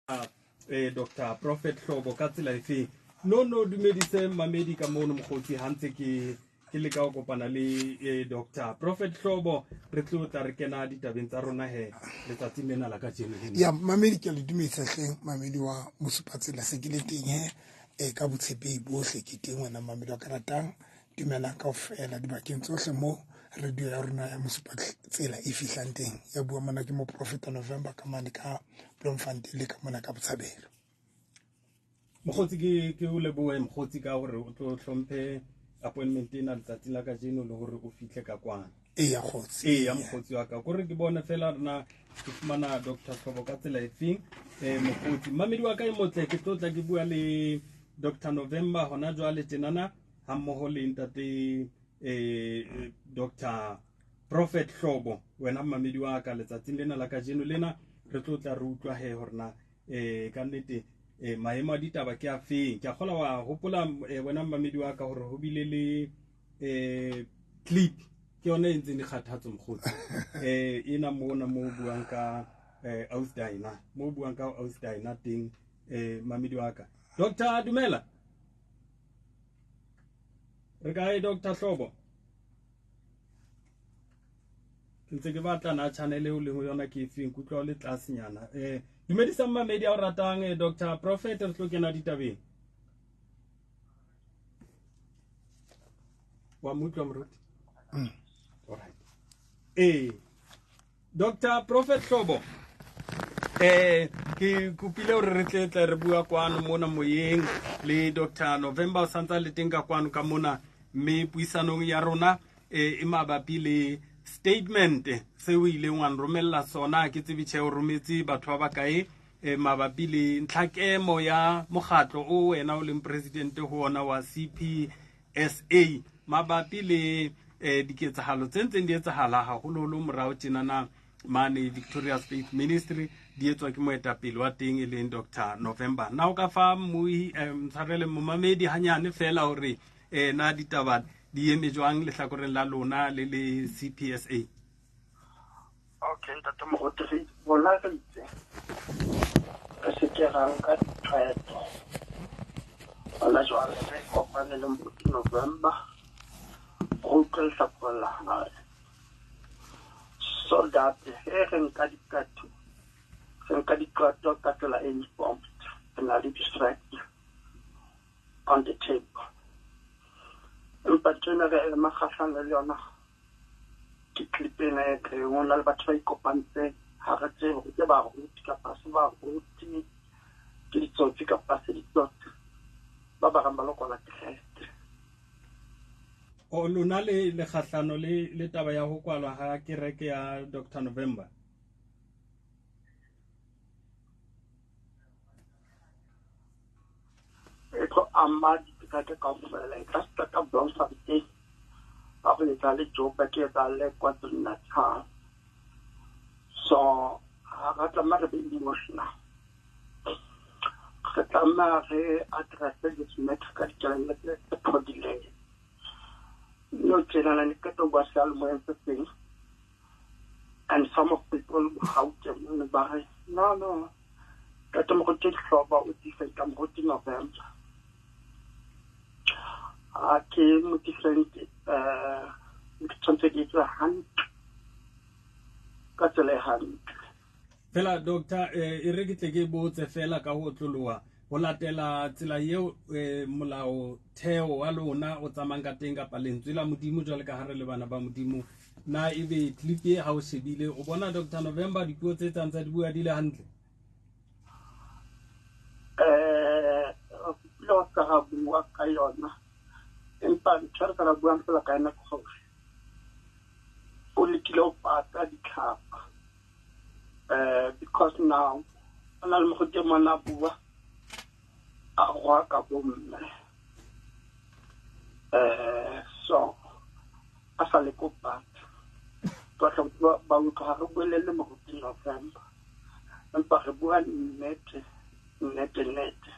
Dr Prophet Hlobo ka tsela efeng. No no dumedise mamedi ka mono mokgotsi ha ntse ke ke leka ho kopana le Dr Prophet Hlobo, re tlo tla re kena ditabeng tsa rona he letsatsing lena la kajeno. Ya mamedi, ke le dumedisa hleng mamedi wa Mosupatsela, se ke le teng he ka botshepehi bohle ke teng wena mamedi wa ka ratang. Dumelang kaofela dibakeng tsohle mo radio ya rona ya Mosupatsela e fihlang teng. Ya bua mona ke moprofeta November ka mane ka Bloemfontein le ka mona ka Botshabelo. Mokgotsi, ke o lebohe mokgotsi ka hore o tlo hlomphe appointment ena letsatsing la kajeno le hore o fihle ka kwana. Eya kgotsi. Eya mokgotsi wa ka, kore ke bone fela rena ke fumana Dr Hlobo ka tsela efeng. Mokgotsi mamedi wa ka e motle, ke tlo tla ke bua le Dr November hona jwale tjenana hammoho le ntate Dr Prophet Hlobo. Wena mamedi wa ka letsatsing lena la kajeno lena re tlo tla re utlwa he hore na ka nnete maemo a ditaba ke a feng. Ke a kgola wa hopola wena mamedi wa ka hore ho bile le clip ke yona e ntseng dikgathatso mokgotsi ena mona mo buang ka Ausdina, mo buang ka Ausdina teng. Mamedi wa ka Doctor, dumela, re kae Dr Hlobo? Ke ntse ke batla na channel eo le ho yona ke efeng, ke utlwa o le tlasenyana. Dumedisang mamedi a o ratang Dr Prophet, re tlo kena ditabeng. Wa mo utlwa moruti? Alright. Dr Prophet Hlobo, ke kopile hore re tle tle re bua kwano mona moyeng le Dr November o santsa le teng ka kwano ka mona, mme puisanong ya rona e mabapi le statement se o ileng wa nromella sona. Ke tsebe tjhe o rometse batho ba bakae mabapi le ntlhakemo ya mokgatlo o wena o leng president ho ona wa CPSA mabapi le diketsahalo tse ntseng di etsahala haholoholo morao tjenana mane Victoria's Faith Ministry, di etswa ke moetapele wa teng e leng Dr November. Na o ka fa mmui ntshwarele momamedi hanyane fela hore na ditaba di eme jwang lehlakoreng la lona le le CPSA? Okay, ntate Moruti, re rona re itse re se ke ra nka diqeto hona jwale, re kopane le Moruti November re utlwe lehlakore la hae, so that he re nka diqeto, re nka diqeto ka tsela e informed, re na le di-fact on the table. Empa ntho ena re ema kgahlano le yona ke clip ena e reng ho na le batho ba ikopantseng, ha re tsebe hore ke baruti kapa se baruti, ke ditsotsi kapa se ditsotsi, ba ba reng ba lo kwala kereke. O lona le le kgahlano le taba ya ho kwalwa ha kereke ya Dr November? E tlo ama dikereke kaofela, e tla start ka Bloemfontein, ka go etsa le Joburg, e etsa le KwaZulu-Natal. So ha ra tlameha re be emotional, re tlameha re address this matter ka dikelello tse phodileng. No tjenana ne qeta ho bua seyalemoyeng se seng, and some of people Gauteng mone ba re no no, Ntate Moruti Hlobo o different ka Moruti November. Ha ke mo different, ke tshwanetse ke etswe hantle ka tsela e hantle. Fela doctor, e re ke tle ke botse fela ka ho otloloha ho latela tsela eo molao theo wa lona o tsamayang ka teng kapa lentswe la Modimo jwale ka ha re le bana ba Modimo, na ebe clip e ha o shebile o bona Dr November dipuo tse tsang tsa di bua di le hantle? Le ho ka ra bua ka yona, empa ntho re ka ra buang fela ka yona ke hore o lekile ho pata ditlhapa, because now o na le moruti e mong a bua a roa ka bomme, so a sa le ko pata. Batla ba utlwa ha re buelele Moruti November, empa re bua nnete nnete nnete.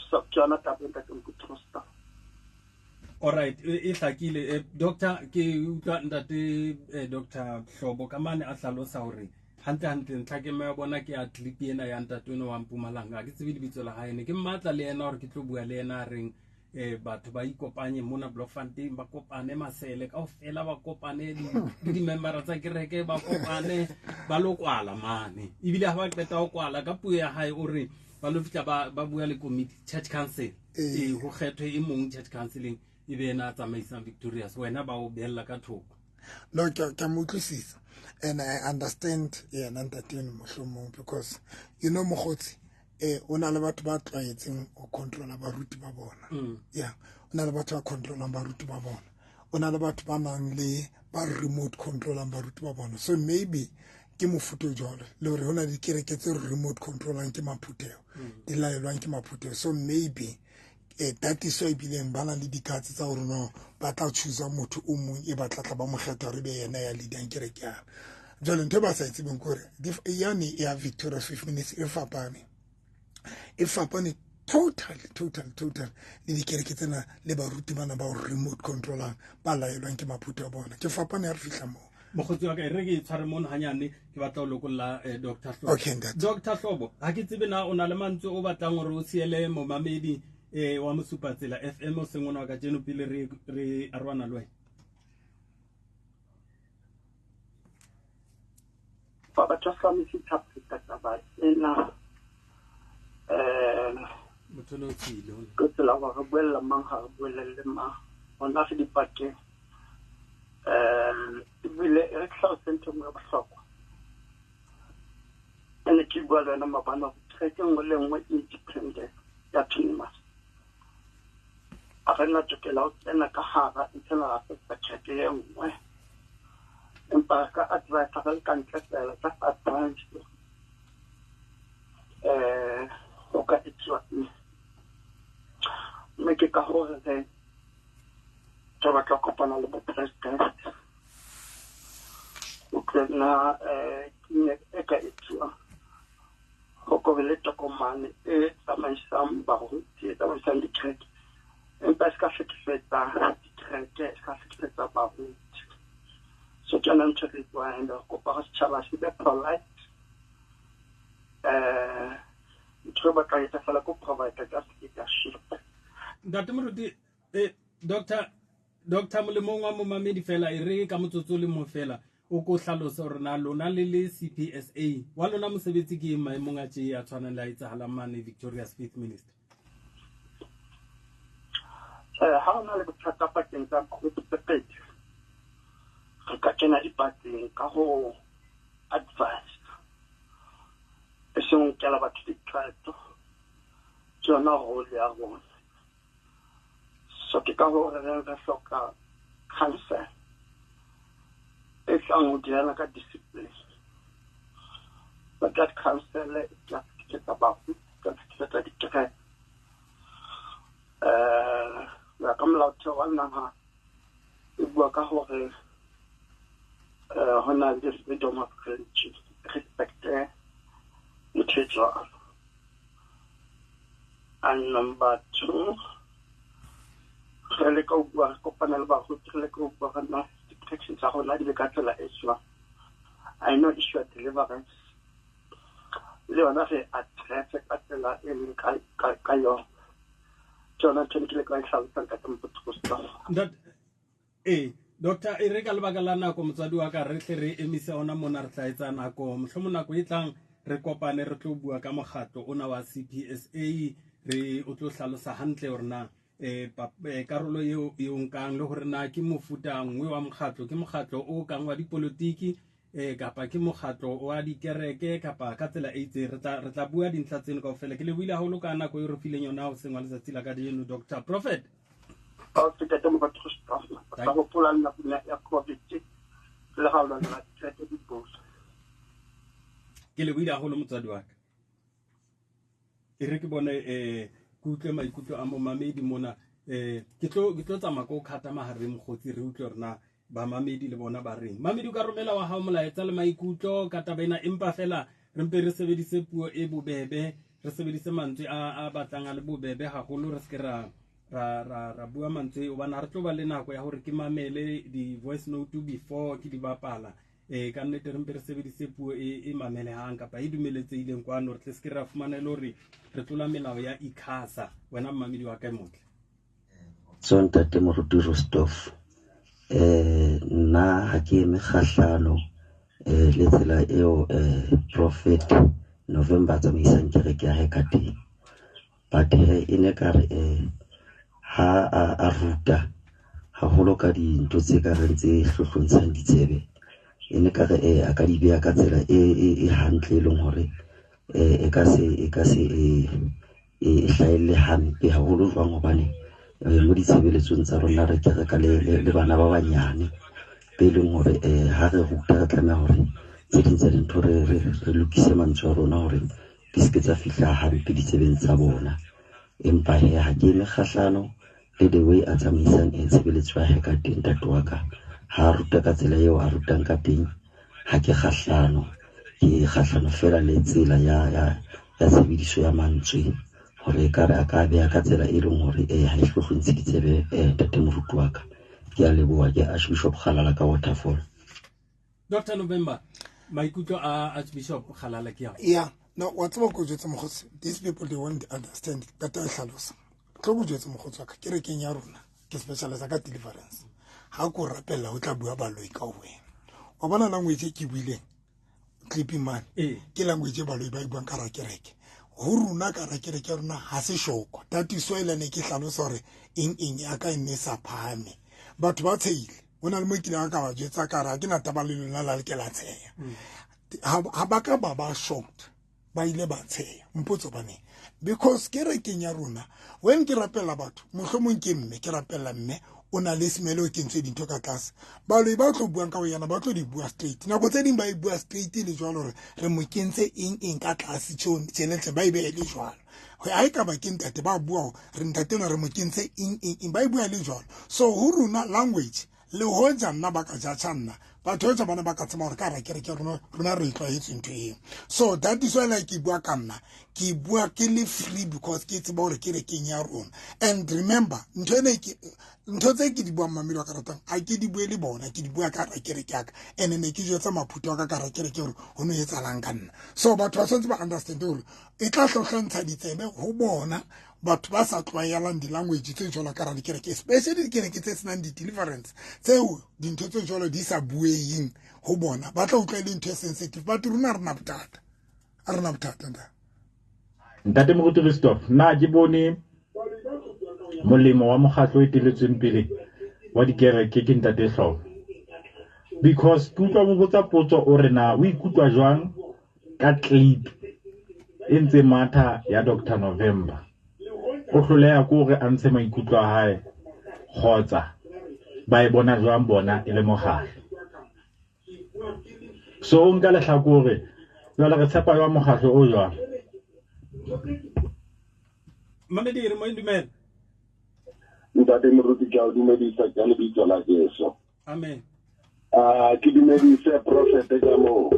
So ke yona taba e ntate Moruti Rosta. Alright, e hlakile. Doctor, ke utlwa ntate Dr Hlobo ka mane a hlalosa hore Hantle hantle ntlhakemo ya bona ke ya clip ena ya ntate ono wa Mpumalanga. Ha ke tsebe lebitso la hae, ne ke mmatla le yena hore ke tlo bua le yena a reng batho ba ikopanye mona Bloemfontein, ba kopane masele kaofela, ba kopane le di-membera tsa kereke, ba kopane ba lo kwala mane. Ebile ha ba qeta ho kwala ka puo ya hae o re ba lo fihla ba bua le committee, church council, ho kgethwe e mong church counciling e be yena a tsamaisang Victorious, wena ba o behella ka thoko. No, ke mo utlwisisa and I understand yena ntate eno mohlomong, because you know mokgotsi, o na le batho ba tlwaetseng ho controla baruti ba bona. Yeah, o na le batho ba controlang baruti ba bona, o na le batho ba nang le ba remote controlang baruti ba bona. So maybe ke mofuta o jwalo, le hore ho na le dikereke tse remote controlang ke maphutheho, di laelwang ke maphutheho. So maybe that is why ebileng ba na le dikatse tsa hore no ba tla choose motho o mong e ba tla ba mo kgetha hore be yena ya leadang kereke yana. Jwale ntho e ba sa e tsebeng ke hore yane ya Victorious Faith Ministry e fapane, e fapane total le dikereke tsena le baruti bana ba remote controlang ba laelwang ke maphutheho a bona. Ke fapane ha re fihla moo. Mokgotsi wa ka, e re ke tshware mono hanyane, ke batla ho lokolla Dr. Hlobo. Okay, ntate. Dr. Hlobo, ha ke tsebe na o na le mantswe o batlang hore o siele momamedi wa Mosupatsela FM o seng ona wa kajeno pele re arohana le wena. Ba batho ba misinterpreta taba ena, motho o tsile ona. Ke tsela hore re buella mang, ha re buelle mang, hona re dipakeng. Ebile re tlhalose ntho e nngwe ya bohlokwa. E ne ke bua le wena maobane hore kereke e nngwe le nngwe independent ya autonomous. Ha re na tokelo ya ho kena ka hara internal affairs tsa kereke e nngwe, empa re ka advise re le ka ntle fela, just advise ho ka etsuwa eng. Mme ke ka hore re batla ho kopana le bopresident ho utlwe na ke e ka etsuwang, ho ko be le tokomane e tsamaisang baruti, e tsamaisang dikereke, empa e se ka hlekefetsa dikereke, e se ka hlekefetsa baruti. So ke yona ntho e re buang, and re kopa hore setjhaba se be polite. Ntho e batla etsa fela ko provide just leadership. Ntate Moruti, Dr. molemong wa momamedi fela, e re ka motsotso le mo fela o ko hlalose hore na lona le le CPSA wa lona mosebetsi ke eng maemong a tje a tshwanang le a etsahalang mane Victorious Faith Ministry. Ha hona le bothata pakeng tsa group tse pedi, re ka kena dipakeng ka ho advise, e seng ho nkela batho diqeto. Ke yona role ya rona. So ke ka hore re hloka council e tlang ho deala ka discipline. But that council e tla hlekefetsa baruti, e tla hlekefetsa dikereke. Ho ya ka molaotheo wa naha e bua ka hore ho na le freedom of religion, respect ntho e jwalo. And number two, re leka ho bua, re kopana le baruti, re leka ho bua ka na di-protection tsa rona di be ka tsela e jwang. I know issue ya deliverance le yona re address ka tsela e leng ka yona. Ke yona ntho e ne ke leka ho e hlalosa, ntate Mopotolosi. Doctor, e re ka lebaka la nako motswadi wa ka re tle re emise ona mona, re tla etsa nako mohlomong nako e tlang re kopane re tlo bua ka mokgatlo ona wa CPSA, re o tlo hlalosa hantle hore na karolo eo e o nkang le hore na ke mofuta nngwe wa mokgatlo, ke mokgatlo o kang wa dipolotiki kapa ke mokgatlo wa dikereke kapa ka tsela e itseng. Re tla bua dintlha tseno kaofela. Ke lebohile haholo ka nako eo re fileng yona hoseng wa letsatsi la kajeno, Dr. Prophet. Okay, ntate Mopotolosi, tla hopola nako ya COVID le ha o lwanela dikereke di bosa. Ke lebohile haholo motswadi wa ka. E re ke bone ke utlwe maikutlo a momamedi mona. Ke tlo tsamaya ko khata mahareng mokgotsi, re utlwe hore na bamamedi le bona ba reng. Mamedi o ka romela wa hao molaetsa le maikutlo ka taba ena, empa fela re mpe re sebedise puo e bobebe, re sebedise mantswe a batlang a le bobebe haholo, re se ke ra bua mantswe hobane ha re tlo ba le nako ya hore ke mamele di-voice note before ke di bapala. Ka nnete re mpe re sebedise puo e mamelehang kapa e dumeletsehileng kwano, re tle se ke ra fumana e le hore re tlola melao ya ICASA. Wena mmamedi wa ka e motle. So ntate Moruti Rostov, nna ha ke eme kgahlano le tsela eo Prophet November a tsamaisang kereke ya hae ka teng. But he e ne ka re ha a ruta haholo ka dintho tse ka reng tse hlohlontshang ditsebe, e ne ka re a ka di beha ka tsela e hantle, e leng hore e ka se e hlahelle hampe haholo jwang, hobane mo ditshebeletsong tsa rona re kereka le bana ba banyane be leng hore ha re ruta re tlameha hore tse ding tsa dintho re lokise mantswe a rona hore di se ke tsa fihla hampe ditsebeng tsa bona. Empa he ha ke eme kgahlano le the way a tsamaisang tshebeletso ya hae ka teng, ntate wa ka. Ha a ruta ka tsela eo a rutang ka teng, ha ke kgahlano, ke kgahlano fela le tsela ya tshebediso ya mantswe, hore ekare a ka beha ka tsela e leng hore ha e hlohlontse ditsebe, ntate moruti wa ka. Ke a leboha, ke Archbishop Kgalala ka Waterfall. Dr. November, maikutlo a Archbishop Kgalala ke a. Yeah, no, wa tseba ko jwetsa mokgotsi, these people they won't understand. Ka e hlalosa. Tlo go jwetsa mokgotsi wa ka, kerekeng ya rona ke specialize ka deliverance. Ha ko rapella ho tla bua baloi ka wena. Wa bona language e ke buileng clipping man, ke language e baloi ba e buang ka hara kereke. Ho rona ka hara kereke ya rona ha se shoko. That is why le ne ke hlalosa hore eng eng ya ka e ne sa phahame. Batho ba tsheile. Ho na le mo kileng ka ba jwetsa ka hara ke na taba le lona la le ke la tsheya. Ha ba ka ba shocked, ba ile ba tsheya. Mpotso baneng, because kerekeng ya rona when ke rapella batho, mohlomong ke mme, ke rapella mme o na le smell o kentswe dintho ka tlase, baloi ba tlo buang ka ho yena ba tlo di bua straight. Nako tse ding ba e bua straight le jwalo hore re mo kentse eng eng ka tlase tjhelete ba e behe le jwalo. Ha e ka ba ke ntate ba bua hore re ntate enwa re mo kentse eng eng eng, ba e bua le jwalo. So ho rona language le hoja nna ba ka judge nna, batho hoja bana ba ka tseba hore ka hara kereke ya rona re tlwaetse ntho eo. So that is why like ke bua ka nna, ke bua ke le free because ke tseba hore kerekeng ya rona. And remember, ntho ena ke ntho tse ke di buang mamedi wa ka ratang, ha ke di bue le bona, ke di bua ka hara kereke ya ka. And ne ke jwetsa maphutho a ka ka hara kereke hore ho no etsahalang ka nna. So batho ba tshwanetse ba understand hore e tla hlohlantsha ditsebe ho bona batho ba sa tlwaelang di-language tse jwalo ka hara dikereke, especially dikereke tse senang di-deliverance, tseo dintho tse jwalo di sa bueyeng ho bona, ba tla utlwa e le ntho e sensitive. But rona ha re na bothata, ha re na bothata ntate. Ntate Moruti Christoph, nna ke bone molemo wa mokgatlo o eteletsweng pele wa dikereke ke ntate Hlobo, because ke utlwa mo botsa potso o re na o ikutlwa jwang ka clip e ntse matha ya Dr. November. O hloleha ke hore a ntshe maikutlo a hae, kgotsa ba e bona jwang bona e le mokgatlo. So o nka lehlakore, jwale re tshepa jwang mokgatlo o jwalo? Mamedi, re mo dumela. Ntate Moruti, ke a o dumedisa ka lebitso la Jesu. Amen. Ke dumedise prophet ka moo.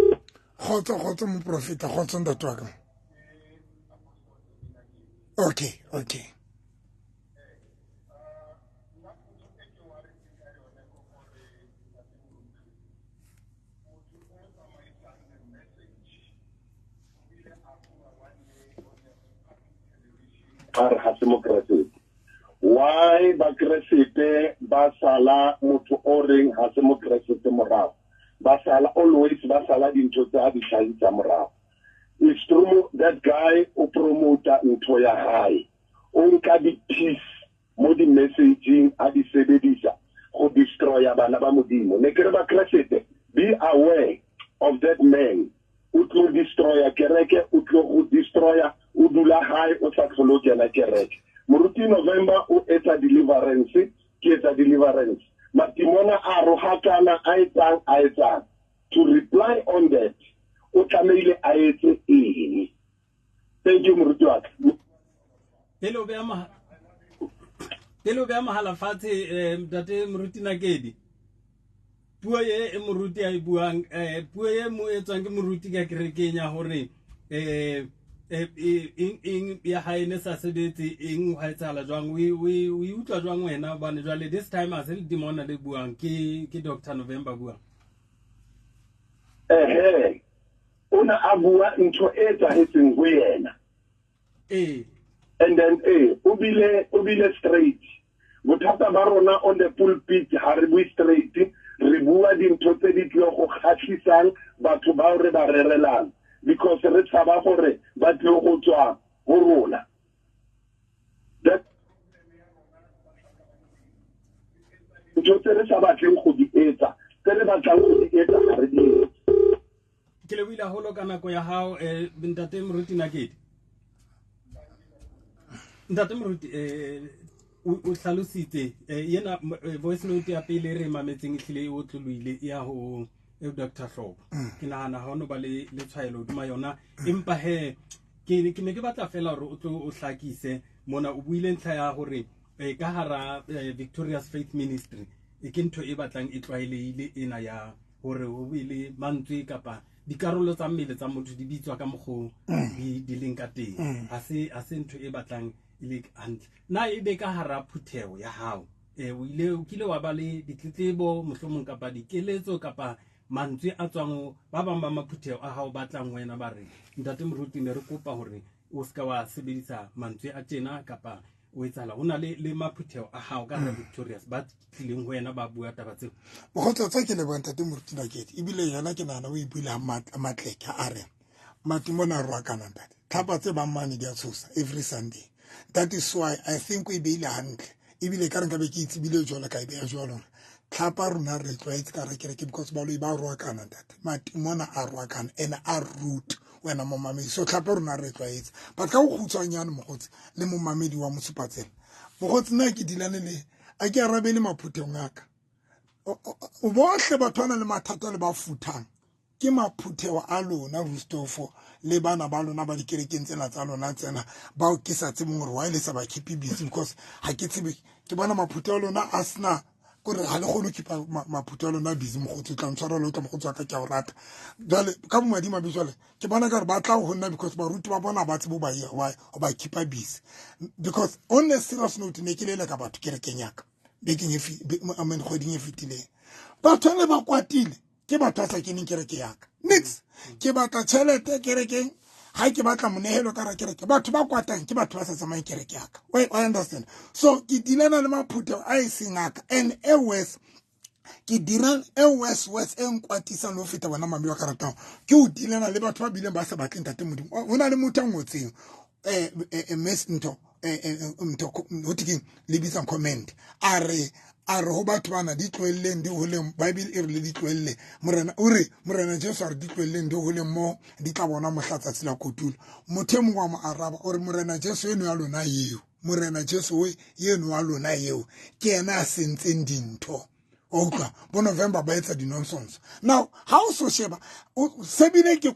Kgotso, kgotso moprofeta, kgotso ntate wa ka. Okay, okay. A re ha se mokeresete. Why ba keresete ba sala motho o reng ha se mokeresete morao? Ba sala always, ba sala dintho tse a di hlahisa morao. It's true that guy o promota ntho ya hae. O nka di-piece mo di-messaging a di sebedisa go destroya bana ba Modimo. Ne ke re ba keresete, be aware of that man. O tlo destroya kereke, o tlo go destroya, o dula hae, o sa tlhole o kena kereke. Moruti November o etsa deliverance, ke etsa deliverance. Matimona a rohakana, a etsang, a etsang. To reply on that, o tlamehile a etse eng? Thank you, moruti wa ka. Pele o beha mohala fatshe, ntate Moruti Nakedi, puo e moruti a e buang, puo e mo etswang ke moruti ka kerekeng ya hore eng ya hae ne sa sebetse, eng ho etsahala jwang, o e utlwa jwang wena? Hobane jwale this time a se le demona le buang, ke Dr. November buang. Ehe, o ne a bua ntho e etsahetseng ho yena. And then o bile straight. Bothata ba rona on the pulpit ha re bue straight, re bua dintho tse di tlileng go kgatlhisang batho bao re ba rerelang, because re tshaba gore ba tlile go tswa ho rona. Ntho tse re sa batleng go di etsa, tse re batlang go di etsa ga re di etse. Ke lebohile haholo ka nako ya hao, ntate Moruti Nakedi. Ntate Moruti, o hlalositse yena voice note ya pele re mametseng e hlile e otlolohile ya ho Dr. Hlobo. Ke nahana ha ono ba le tshwaelo hodima yona, empa he ke ne ke batla fela hore o tlo o hlakise mona. O buile ntlha ya hore ka hara Victorious Faith Ministry e ke ntho e batlang e tlwaelehile ena ya hore ho be le mantswe kapa dikarolo tsa mmele tsa motho di bitswa ka mokgo di leng ka teng. Ha se ntho e batlang e le hantle. Na e be ka hara phutheho ya hao, o kile wa ba le ditletlebo mohlomong kapa dikeletso kapa mantswe a tswang ba bang ba maphutheho a hao ba tlang wena ba re, ntate Moruti, ne re kopa hore o ska wa sebedisa mantswe a tjena kapa o etsahala? Ho na le maphutheho a hao ka hara Victorious ba tlileng ho wena ba bua taba tseo? Mokgotsi tsa ke leboha ntate Moruti Nakedi, ebile yona ke nahana o e buile ha matleka a re matimona a roakana ntate, tlhapa tse bang mane di a tshosa every Sunday. That is why I think o e beile hantle, ebile ka re nka be ke itsebile jwalo ka e beya jwalo hore tlhapa rona re tlwaetse ka re kereke, because baloi ba roakana ntate, matimona a roakana and a root wena momamedi. So tlhapa rona re tlwaetse. But ka go kgutshwanyane mokgotsi le momamedi wa Mosupatsela, mokgotsi nna ke dilane le a ke arabele maphuthehong a ka. Bohle batho ba nang le mathata le ba futhang ke maphutheho a lona Rustofo le bana ba lona ba dikerekeng tsena tsa lona tsena bao ke sa tsebeng hore why le sa ba keep busy, because ha ke tsebe, ke bona maphutheho a lona a sena kore ha le kgone ho keep maphutheho a lona busy. Mokgotsi o tla ntshwara le o tla mokgotsi wa ka, ke a o rata. Jwale ka bomadimabe jwale ke bona ka hore ba tla ho nna because baruti ba bona ba tsebe ho ba keep busy. Because on a serious note, ne ke leleka batho kerekeng ya ka bekeng e kgweding e fetileng. Batho ne ba kwatile, ke batho ba sa keneng kereke ya ka. Nix, ke batla tjhelete kerekeng, ha ke batla monehelo ka kereke. Batho ba kwatang ke batho ba sa tsamayeng kereke ya ka. I understand. So ke dilana le maphutheho a e seng a ka, and e worse ke dirang e worse e nkwatisang le ho feta bona mame wa ka ratang ke ho dilana le batho ba bileng ba sa batleng ntate Modimo. Ho na le motho a ngotseng ntho ntho ho thekeng le bitsang comment, a re ho batho bana di tlohelleng di holeng, Bible e re le di tlohelle, Morena o re Morena Jesu a re di tlohelleng di holeng mo di tla bona mohla tsatsi la kotulo. Motho e mongwe wa mo araba o re Morena Jesu eno ya lona eo, Morena Jesu eno wa lona eo ke yena a sentseng dintho. O utlwa bo November ba etsa di-nonsense. Now ha o so sheba sebile ke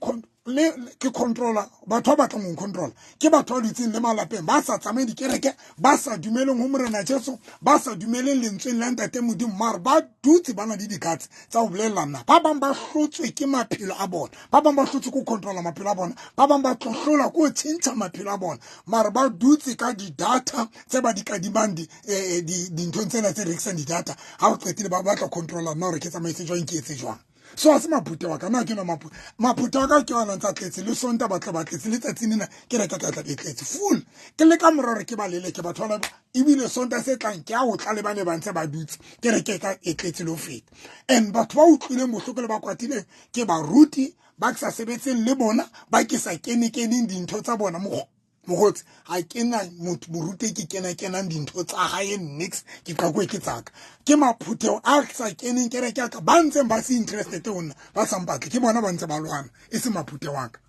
controller, batho ba batlang ho controller ke batho ba dutseng le malapeng, ba sa tsamaye dikereke, ba sa dumeleng ho Morena Jesu, ba sa dumeleng lentsweng la ntate Modimo, mare ba dutse ba na le di-guts tsa ho bolella nna. Ba bang ba hlotswe ke maphelo a bona, ba bang ba hlotswe ke ho controller maphelo a bona, ba bang ba hlola ke ho tjhentjha maphelo a bona, mare ba dutse ka di-data tse ba di kadimang dinthong tsena tse rekisang di-data. Ha o qetile ba batla controller nna hore ke tsamaise jwang, ke etse jwang. So ha se maphuthe wa ka, nna ke no maphuthe wa ka ke ona ntse a tletse, le Sonta ba tla ba tletse, le tsatsing lena ke reka ka tla be tletse full. Ke le ka mora hore ke ba leleke batho ba, ebile Sonta se tlang ke a ho tla le bane ba ntse ba dutse kereke ka e tletse le ho feta. And batho ba utlwileng bohloko le ba kwatileng ke baruti ba ke sa sebetseng le bona, ba ke sa kene-keneng dintho tsa bona. Mokgotsi ha ke na motho moruti ke kena kenang dintho tsa hae nix, ke qakoe ke tsaka. Ke maphutheho a sa keneng kereke ya ka, ba ntseng ba se interested ho nna, ba sa mpatle, ke bona ba ntse ba lwana, e se maphutheho a ka.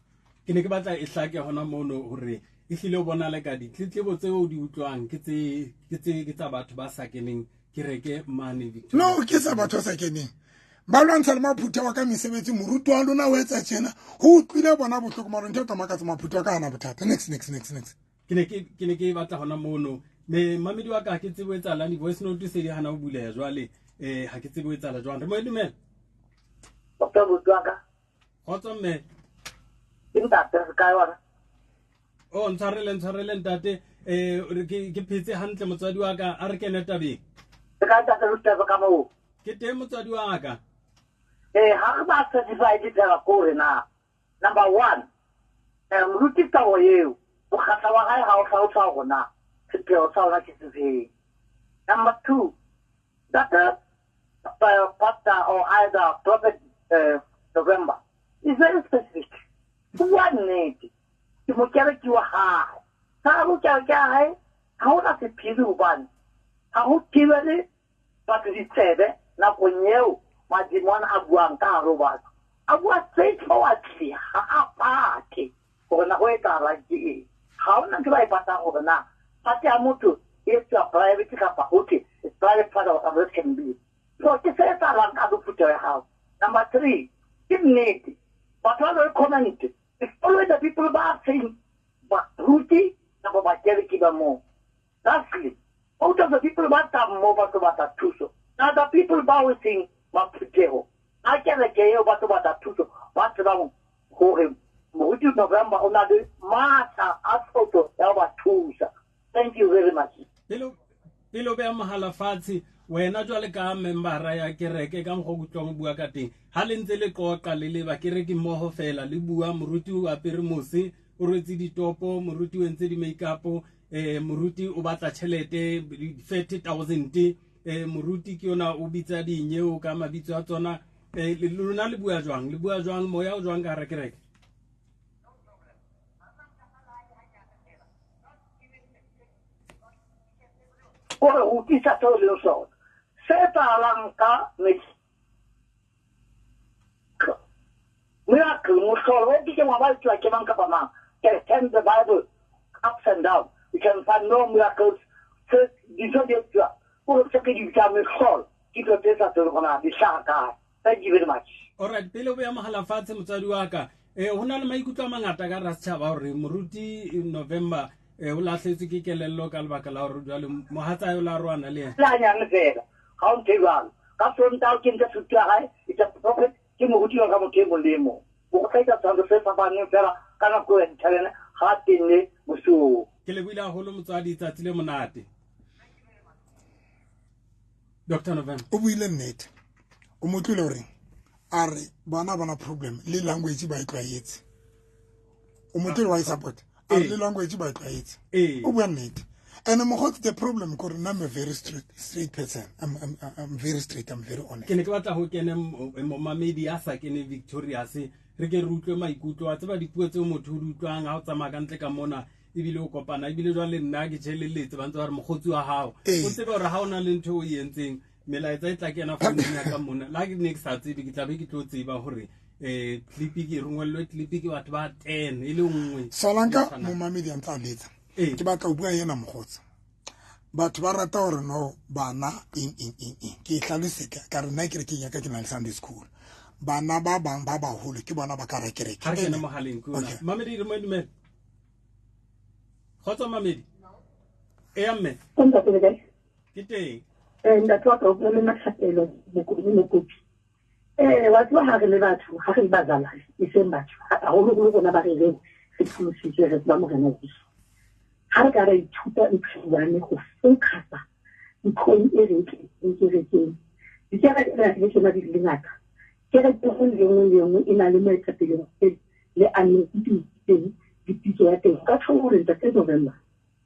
Ke ne ke batla e hlake hona mono hore e hlile o bona le ka ditletlebo tseo di utlwang ke tsa batho ba sa keneng kereke mane Victoria. No, ke tsa batho ba sa keneng. Ba lwantsha le maphutheho a ka mesebetsi, moruti wa lona o etsa tjena, ho utlwile bona bohloko, mara ntho e tla makatsa maphutheho a ka hana bothata. Next. Ke ne ke batla hona mono. Me mamedi wa ka ha ke tsebe ho etsahalang, di-voice note se di hana ho buleha jwale, ha ke tsebe ho etsahala jwang. Re mo dumela. Doctor moruti wa ka. Kgotso mme. Ke ntate re kae wena? Oh, ntshwarele ntate. Ke phetse hantle motswadi wa ka, a re kene tabeng. Ke kae ntate Rustefo ka moo? Ke teng motswadi wa ka. Ha re ba satisfied fela ko re na number 1 moruti tao eo mokgatla wa hae ha o hlalosa hore na sepheo sa ona ke sefeng. Number 2, that pastor or either prophet November is very specific. Bua nnete, ke mokereki wa hae. Ka ho kereke ya hae ha hona sephiri hobane ha ho thibele batho ditsebe nakong eo madimo ana a buang ka hare ho batho. A bua straightforwardly, ha a pate hore na ho etsahalang ke eng. Ha hona ntho ba e patang hore na party ya motho e etsuwa private kapa ho thwe it's private part of whatever it can be. So ke se etsahalang ka phutheho ya hao. Number 3, ke nnete batho ba le comment, it's always the people ba saying baruti kapa bakereki ba moo. Lastly, out of the people ba tlang moo ba tlo batla thuso, now the people ba o seng ba phutheho a kereke eo ba tlo batla thuso, ba tsebang hore moruti November o na le matla a tlotlo ya ho ba thusa. Thank you very much. Pele o beha mohala fatshe, wena jwale ka membera ya kereke ka mokgwa o utlwang o bua ka teng, ha le ntse le qoqa le le bakereki mmoho fela le bua, moruti o apere mose, o rwetse ditopo, moruti o entse di-makeup, moruti o batla tjhelete 30,000, moruti ke yona o bitsa dinyeo ka mabitso a tsona. Lona le bua jwang? Le bua jwang? Moya o jwang ka hara kereke? O re utlwisa seo leng sona. Se etsahalang ka miracle, mohlolo o ke wa ba tswa ke mang kapa mang. Can turn the Bible ups and down. You can find no miracles. Se dintho di etsuwa, o re se ke di bitsa mehlolo, ke dilo tse sa tsebeng hore na di hlaha kae. Thank you very much. All right, pele o beha mohala fatshe motswadi wa ka, ho na le maikutlo a mangata ka hara setjhaba hore moruti November o lahletswe ke kelello ka lebaka la hore jwale mohatsae o la roana le yena. Le hanyane fela, ha o ntho e jwalo. Ka Sontaha o kentse sutu ya hae, it's a prophet, ke moruti jwalo ka motho e mong le e mong. O hlahisa setshwantsho se fapaneng fela ka nako ya dithabene ha tenne bosiu. Ke lebohile haholo motswadi, tsatsi le monate. Dr. November. O buile nnete. O mo utlwile hore a re bana bana problem le language ba e tlwaetse. O mo utlwile wa e support. A re le language ba e tlwaetse. O bua nnete. And mokgotsi, the problem ke hore nna I'm a very straight person. I'm very straight, I'm very honest. Ke ne ke batla ho kene momamedi ya sa kene Victorious, re ke re utlwe maikutlo a tseba dipuo tseo motho o di utlwang ha o tsamaya ka ntle ka mona, ebile o kopana, ebile jwale nna ke tjheleletse ba ntse ba re mokgotsi wa hao. O tsebe hore ha o na le ntho o e entseng, melaetsa e tla kena founung ya ka mona. Le ha ke ne ke sa tsebe, ke tla be ke tlo tseba hore clip ke rongwellwe clip ke batho ba 10 e le nngwe. Solanka momamedi a ntse a letsa. Ke batla ho bua yena mokgotsi. Batho ba rata hore no bana eng eng eng eng. Ke e hlalose ka re nna kerekeng ya ka ke na le Sunday school. Bana ba bang ba baholo ke bona ba ka ra kereke. Ha re kene mohaleng ke ona. Mamedi re mo dumela. Kgotso mamedi. Eya mme. Ntate le kae? Ke teng. Ntate wa ka o bua le nna Thapelo, Mokopi, Mokopi. Wa tseba ha re le batho, ha re le bazalwane, e seng batho, haholoholo rona ba re reng re pholositswe, re tseba Morena Jesu. Ha re ka ra ithuta ntho e one go focusa nthong e re e tletseng kerekeng. Dikereke tsena di le tsona di le ngata. Kereke e nngwe le nngwe le nngwe e na le moetapele wa teng le anointing teng le pitso ya teng. Ka tjho hore Ntate November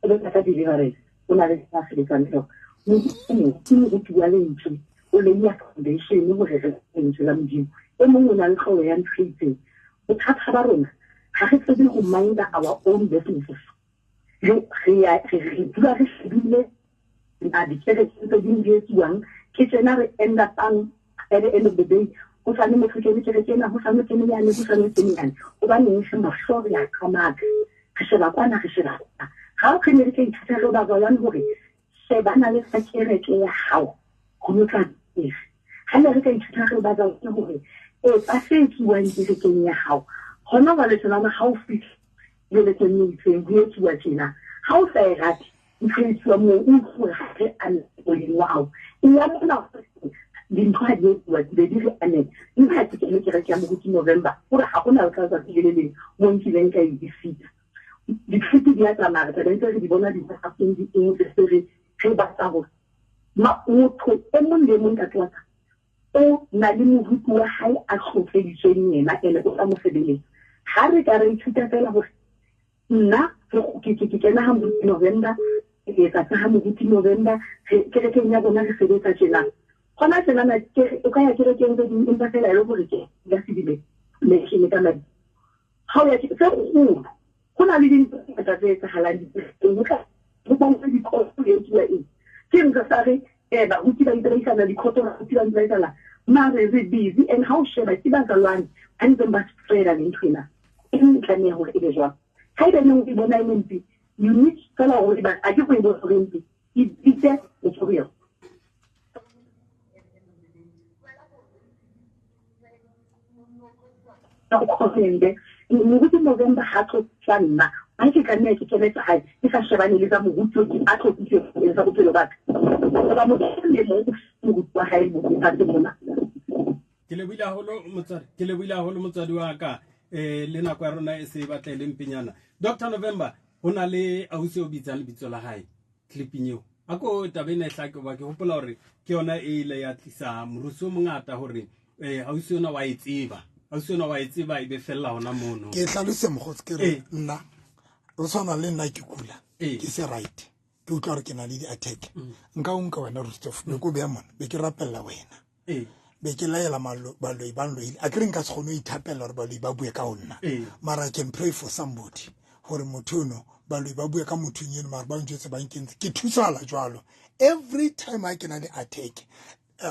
o betsa ka deliverance, o na le se a sebetsang le yona. Modimo ke moruti wa lentswe, o leia foundation hore re lentswe la Modimo. E mong o na le tlolo ya ntho e itseng. Bothata ba rona ha re tsebe ho mind our own businesses. Re dula re shebile a dikereke tse ding di etsuwang, ke tsena re end up-ang at the end of the day. Ho sane motho kene kereke ena, ho sane kene yane, ho sane kene yane. Hobaneng re mahlo re a qamaka, re sheba kwana, re sheba kwana. Ha re ne re ka ithuta re ba jwang hore shebana le sa kereke ya hao, ho no tla efe. Ha ne re ka ithuta re ba jwang hore etsa se etsuwang kerekeng ya hao. Hona jwale tjena ha o fihla jwale e itseng, ho etsuwa tjena. Ha o sa e rate, ntho e etsuwa moo, o utlwe hore ha re ane moleng wa hao. E ya mona dintho ha di etsuwa, di be di re amen. Nna ha ke kene kereke ya Moruti November, hore ha hona le ka tsatsi le le leng mo nkileng ka e disita. Dithuto di a tsamaya, re tla be ntse re di bona di-whatsapp-eng, di eng, re se re batla hore motho e mong le e mong ka tlasa O na le moruti wa hae a tlotleditsweng yena, ene o tla mo sebeletsa. Ha re ka re ithuta fela hore nna ke kena ha moruti November, ke etsa tsa ha moruti November, kerekeng ya rona re sebetsa tjena. Hona tjenana o ka ya kerekeng tse ding empa fela e le hore ke ka sebile mention ka madi. Ha o ya tse kgolo, ho na le dintho tse ngata tse etsahalang dikerekeng, ho tla ho bontsha dikhoso ho etsuwa eng. Ke ntho sa re baruti ba ipelaisana dikhoso, baruti ba ipelaisana, mare re busy. And ha o sheba ke bazalwane ba ntseng ba spreada le ntho ena. E tlameha hore e be jwang. Haeba neng o e bona e le mpe, you need fela hore a ke go e bona hore mpe, e bitse material. Moruti November ha tlo tsa nna, ha ke tlameha ke kene tsa hae, ke sa shebane le tsa moruti o a tlotsitsweng tsa bophelo ba ka. Hoba motho le mong moruti wa hae lefatsheng mona. Ke lebohile haholo motswadi, ke lebohile haholo motswadi wa ka. Le nako ya rona e se e batla e le mpenyana. Dr November, ho na le ausi o bitsang lebitso la hae clipping eo. A ko taba ena e hlake, hoba ke hopola hore ke yona e ile ya tlisa morusu o mongata hore ausi ona wa e tseba. Ausi ona wa e tseba e be fella hona mono. Ke hlalose mokgotsi, ke re nna o tshwana le nna ke kula, ke se right, ke utlwa hore ke na le di-attack, nka o nka wena Rustoph, be ko beya mona, be ke rapella wena, be ke laela baloi ba nloile. A ke re nka se kgone ho ithapella hore baloi ba bue ka ho nna, mara I can pray for somebody hore motho ono baloi ba bue ka mothong eno, mara ba njwetse ba nkentse ke thusahala jwalo. Every time ha ke na le attack,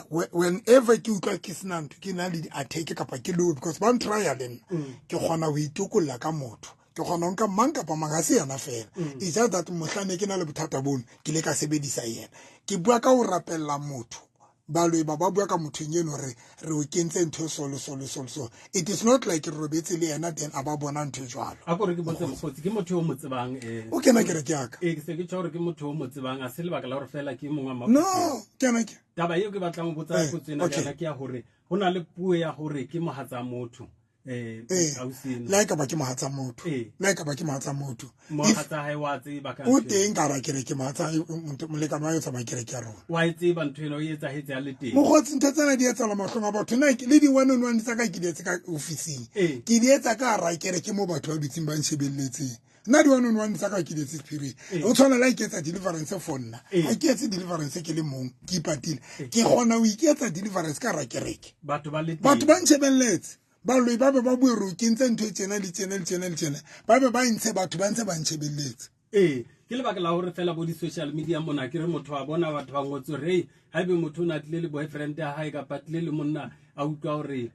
whenever ke utlwa ke sena ntho, ke na le di-attack kapa ke low, because ba ntrya le nna, ke kgona ho itokolla ka motho, ke kgona ho nka mang kapa mang, ha se yena fela. It's just that mohlang ke na le bothata bono, ke le ka sebedisa yena. Ke bua ka ho rapella motho, baloi ba bua ka mothong eno, re o kentse ntho so le so le so le so. It is not like re robetse le yena then a ba bona ntho e jwalo. A ko re ke botse mokgotsi, ke motho o mo tsebang? O kena kereke ya ka. Ke se ke tjho hore ke motho o mo tsebang, a se lebaka la hore fela ke mongwe wa No, kena ke. Taba eo ke batlang ho botsa potso ena yana ke ya hore ho na le puo ya hore ke mohatsa motho. Ausi eno. Le ha e ka ba ke mohatsa motho. Le ha e ka ba ke mohatsa motho. Mohatsa hae wa tseba ka O ntho ena. Teng ka hara kereke, mohatsa hae, molekane wa hae o tsamaya kereke ya rona. Wa e tseba ntho ena, o etsahetse ha le teng. Mokgotsi, ntho tsena di etsahala mahlong a batho. Nna le di-one on one tsa ka ke di etse ka ofising. Ke di etsa ka hara kereke moo batho ba dutseng ba nshebelletseng. Nna di-one on one tsa ka ke di etse sephiring. O tshwana le ha ke etsa deliverance for nna. Ha ke etse deliverance ke le mong, ke ipatile. Ke kgona ho iketsa deliverance ka hara kereke. Batho ba le teng. Batho ba nshebelletse. Baloi ba be ba bue hore o kentse ntho e tjena le tjena le tjena le tjena. Ba be ba ntshe batho ba ntse ba nshebelletse. Ke lebaka la hore fela bo di-social media mona ke re motho wa bona batho ba ngotse hore, hey, haebe motho o na tlile le boyfriend ya hae kapa tlile le monna, a utlwa hore,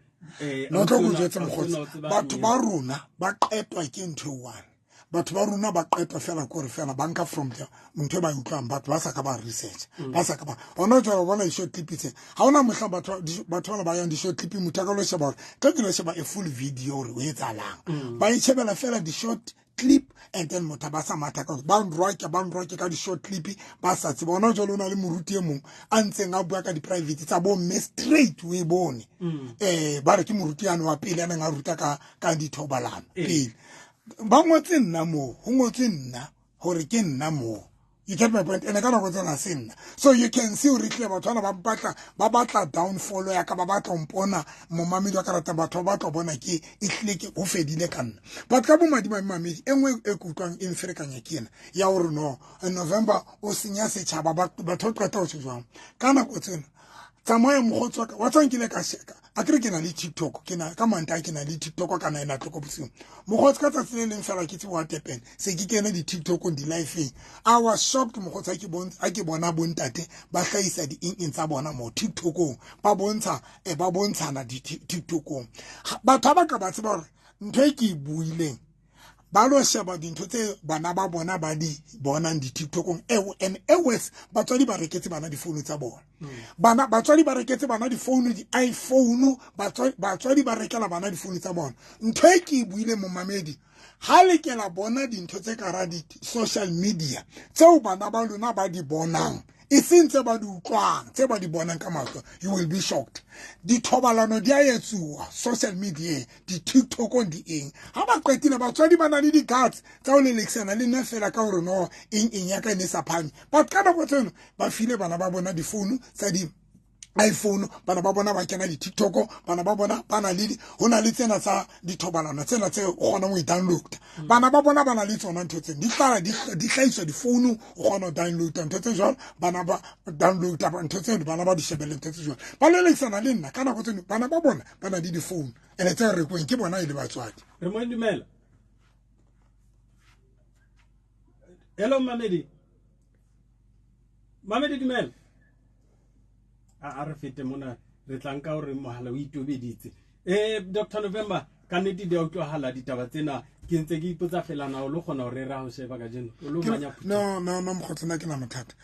No, tlo ausi go ona- jwetsa ausi mokgotsi. ona o tseba Batho eng? ba rona ba qetwa ke ntho e one. Batho ba rona ba qetwa fela ke hore fela ba nka from the ntho e ba e utlwang, batho ba sa ka ba research, ba sa ka ba. Hona jwale o bona di-short clip tse. Ha hona mohla batho bana ba yang di-short clip, motho a ka lo sheba hore, tlo ke lo sheba a full video hore ho etsahalang. Ba itjhebela fela di-short clip and then motho ba sa matha ka ba nroke, ba nroke ka di-short clip, ba sa tseba. Hona jwale o na le moruti e mong a ntseng a bua ka di-private tsa bo mme straight, o e bone. Ba re ke moruti yane wa pele a neng a ruta ka dithobalano pele. Ba ngotse nna moo, ho ngotswe nna hore ke nna moo. You get my point? Ene ka nako tsena se nna. So you can see hore ehlile batho bana ba batla downfall ya ka, ba batla ho mpona momamedi wa ka ratang, batho ba batla ho bona ke ehlile ke ho fedile ka nna. But ka bomadimabe mamedi, e nngwe e ke utlwang e mferekanya ke ena ya hore no, November o senya setjhaba, batho ba qeta ho tjho jwang. Ka nako tsena tsamaya mokgotsi wa ka, wa tseba nkile ka sheka. A ke re ke na le TikTok, ke na ka Mantaha ke na le TikTok ka 9 o'clock bosiu. Mokgotsi ka tsatsi le leng fela ke tsebo wa Durban, se ke kene di-TikTokong, di-live-eng. I was shocked mokgotsi ha ke bona bontate ba hlahisa di-eng-eng tsa bona moo TikTokong, ba bontsha, ba bontshana di-TikTokong. Batho ha ba ka ba tseba hore ntho e ke e buileng, ba lo sheba dintho tse bana ba bona ba di bonang di-TikTokong. And worse, batswadi ba reketse bana difounu tsa bona. Bana, batswadi ba reketse bana difounu, di-iPhone, batswadi ba rekela bana difounu tsa bona. Ntho e ke e buileng momamedi, ha le ke la bona dintho tse ka hara di-social media tseo bana ba lona ba di bonang, e seng tse ba di utlwang, tse ba di bonang ka mahlo, you will be shocked. Dithobalano di a etsuwa social media, di-TikTokong, di eng. Ha ba qetile batswadi ba na le di-guts tsa ho lelekisana le nna fela ka hore no, eng eng ya ka e ne sa phahame. But ka nako tseno ba file bana ba bona difounu tsa di iPhone, bana ba bona ba kena di-TikTok, bana ba bona ba na le ho na le tsena tsa dithobalano tsena tse o kgonang ho e download. Bana ba bona ba na le tsona ntho tseno, di hlala di hlahiswa difounung, o kgona ho download ntho tse jwalo, bana ba download ntho tseno, bana ba di shebelle ntho tse jwalo. Ba lelekisana le nna ka nako tseno, bana ba bona ba na le difounu ene tse rekweng ke bona e le batswadi. Re mo dumela. Hello Mamedi. Mamedi dumela. A re fete mona re tla nka hore mohala o itobeditse. Dr. November, ka nnete di a utlwahala ditaba tsena, ke ntse ke ipotsa fela na o lo kgona ho rera ho sheba kajeno, o lo manya phutheho? No, no, mokgotsi, nna ke na mathata.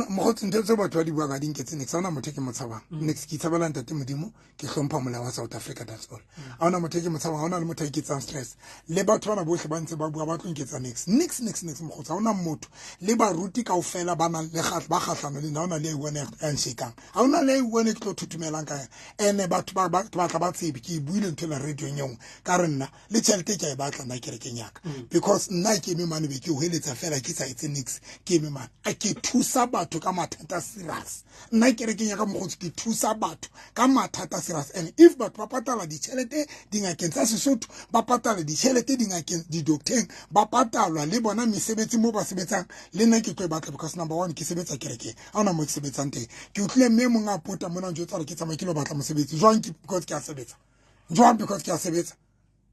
Mokgotsi, ntho tse batho ba di buang ga di nketse niks. Ha hona motho e ke mo tshabang. Niks, ke itshabela ntate Modimo, ke hlompha molao wa South Africa, that's all. Ha hona motho e ke mo tshabang, ha hona le motho a iketsang stress. Le batho bana bohle ba ntse ba bua ba tlo nketsa niks. Niks, niks, niks, mokgotsi, ha hona motho. Le baruti kaofela ba nang le ba kgahlano le nna, ha hona le e one a nshekang. Ha hona le e one ke tlo thuthumelang ka yena. Ene batho ba batla ba tsebe, ke e buile ntho ena radio-ng e nngwe. Ka re nna, le tjhelete ke a e batla nna kerekeng ya ka. Because nna ke eme mane be ke hweletsa fela ke sa etse niks, ke eme mane. A ke thusa batho ka mathata serious. Nna kerekeng ya ka mokgotsi ke thusa batho ka mathata serious. And if batho ba patala ditjhelete dingakeng tsa Sesotho, ba patala ditjhelete dingakeng, di-docteng, ba patalwa le bona mesebetsi moo ba sebetsang, le nna ke tlo e batla because number one ke sebetsa kerekeng. Ha hona moo ke sebetsang teng. Ke utlwile mme mong a pota mona a njwetsa hore ke tsamaye ke lo batla mosebetsi. Jwang ke because ke a sebetsa. Jwang because ke a sebetsa.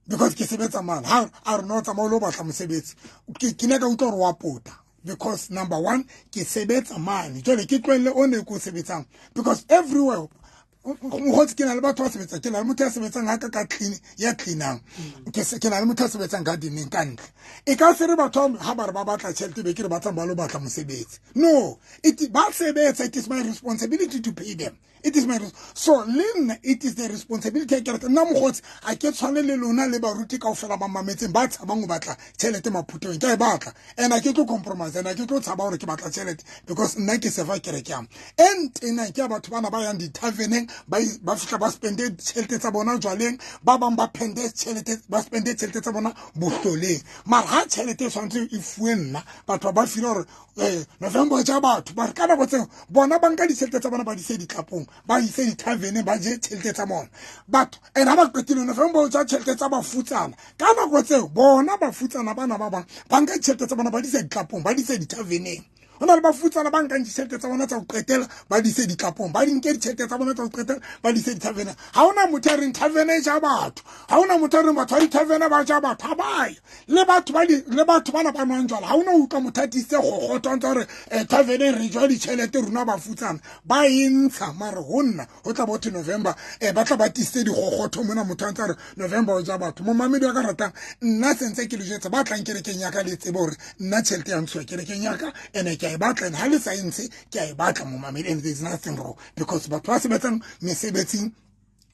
Because ke sebetsa mane. Ha a re no tsamaya o lo batla mosebetsi. Ke ne ka utlwa hore wa pota. Because number one ke sebetsa mane. Jwale ke tlohelle o ne ke o sebetsang. Because everywhere mokgotsi ke na le batho ba sebetsang, ke na le motho ya sebetsang ha ka ka clean, ya cleanang. Ke na le motho ya sebetsang gardening ka ntle. E ka se re batho ha ba re ba batla tjhelete be ke re ba tsamaya ba lo batla mosebetsi. No, it ba sebetsa, it is my responsibility to pay them. It is my so le nna it is the responsibility ya kereke. Nna mokgotsi a ke tshwane le lona le baruti kaofela ba mametseng ba tshabang ho batla tjhelete maphuthong. Ke a e batla and a ke tlo compromise and a ke tlo tshaba hore ke batla tjhelete because nna ke sefa kereke ya me. E ntenang ke ya batho bana ba yang di-taverneng, ba fihla ba spende tjhelete tsa bona jwaleng, ba bang ba phende tjhelete, ba spende tjhelete tsa bona bohloleng. Mara ha tjhelete e tshwanetse e fuwe nna, batho ba feel hore November ja batho ba re ka nako tseo bona ba nka ditjhelete tsa bona ba di ise ditlapong, ba ise di-taverneng, ba je tjhelete tsa bona batho. And ha ba qetile November o ja tjhelete tsa bafutsana, ka nako tseo bona bafutsana bana ba bang ba nka ditjhelete tsa bona ba di ise ditlapong, ba di ise di-taverneng. Ho na le bafutsana ba nkang ditjhelete tsa bona tsa ho qetela ba di ise ditlapong, ba di nke ditjhelete tsa bona tsa ho qetela ba di ise di-taverneng. Ha hona motho ya reng tavern e ja batho, ha hona motho ya reng batho ba di-tavern ba ja batho, ha ba ye. Le batho ba di, le batho bana ba nwang jwala, ha hona ho utlwa motho a tiisitse kgokgotho a ntse a re, taverneng re jwa ditjhelete rona bafutsana, ba e ntsha. Mare ho nna ho tla bo thwe November, ba tla ba tiisitse dikgokgotho mona, motho a ntse a re November o ja batho. Momamedi wa ka ratang, nna sentse ke le jwetsa ba tlang kerekeng ya ka, le tsebe hore nna tjhelete ya ntshuwa kerekeng ya ka, ene ke a e batla, and ha le sa e ntshe ke a e batla momamedi, and there is nothing wrong because batho ba sebetsang mesebetsing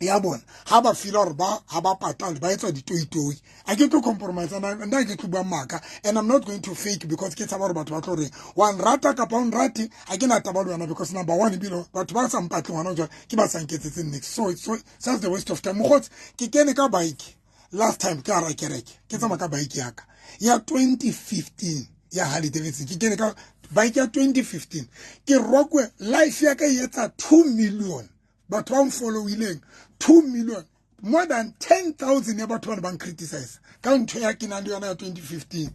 ya bona ha ba feel hore ba ha ba patale ba etswa ditoitoi. A ke tlo compromise nna, nna ke tlo bua maka, and I'm not going to fake because ke tshaba hore batho ba tlo reng wa nrata kapa o nrate, ha ke na taba le wena because number one ebile batho ba sa mpatleng hona jwale ke ba sa nketsetseng niks. So so that's the waste of time. Mokgotsi, ke kene ka bike last time ke hara kereke, ke tsamaya ka bike ya ka ya 2015 ya Harley Davidson, ke kene ka bike ya 2015, ke rokwe life ya ka e etsa 2 million batho ba nfollowileng, 2 million, more than 10,000 ya batho ba ne ba ncriticize ka ntho ya ke nang le yona ya 2015.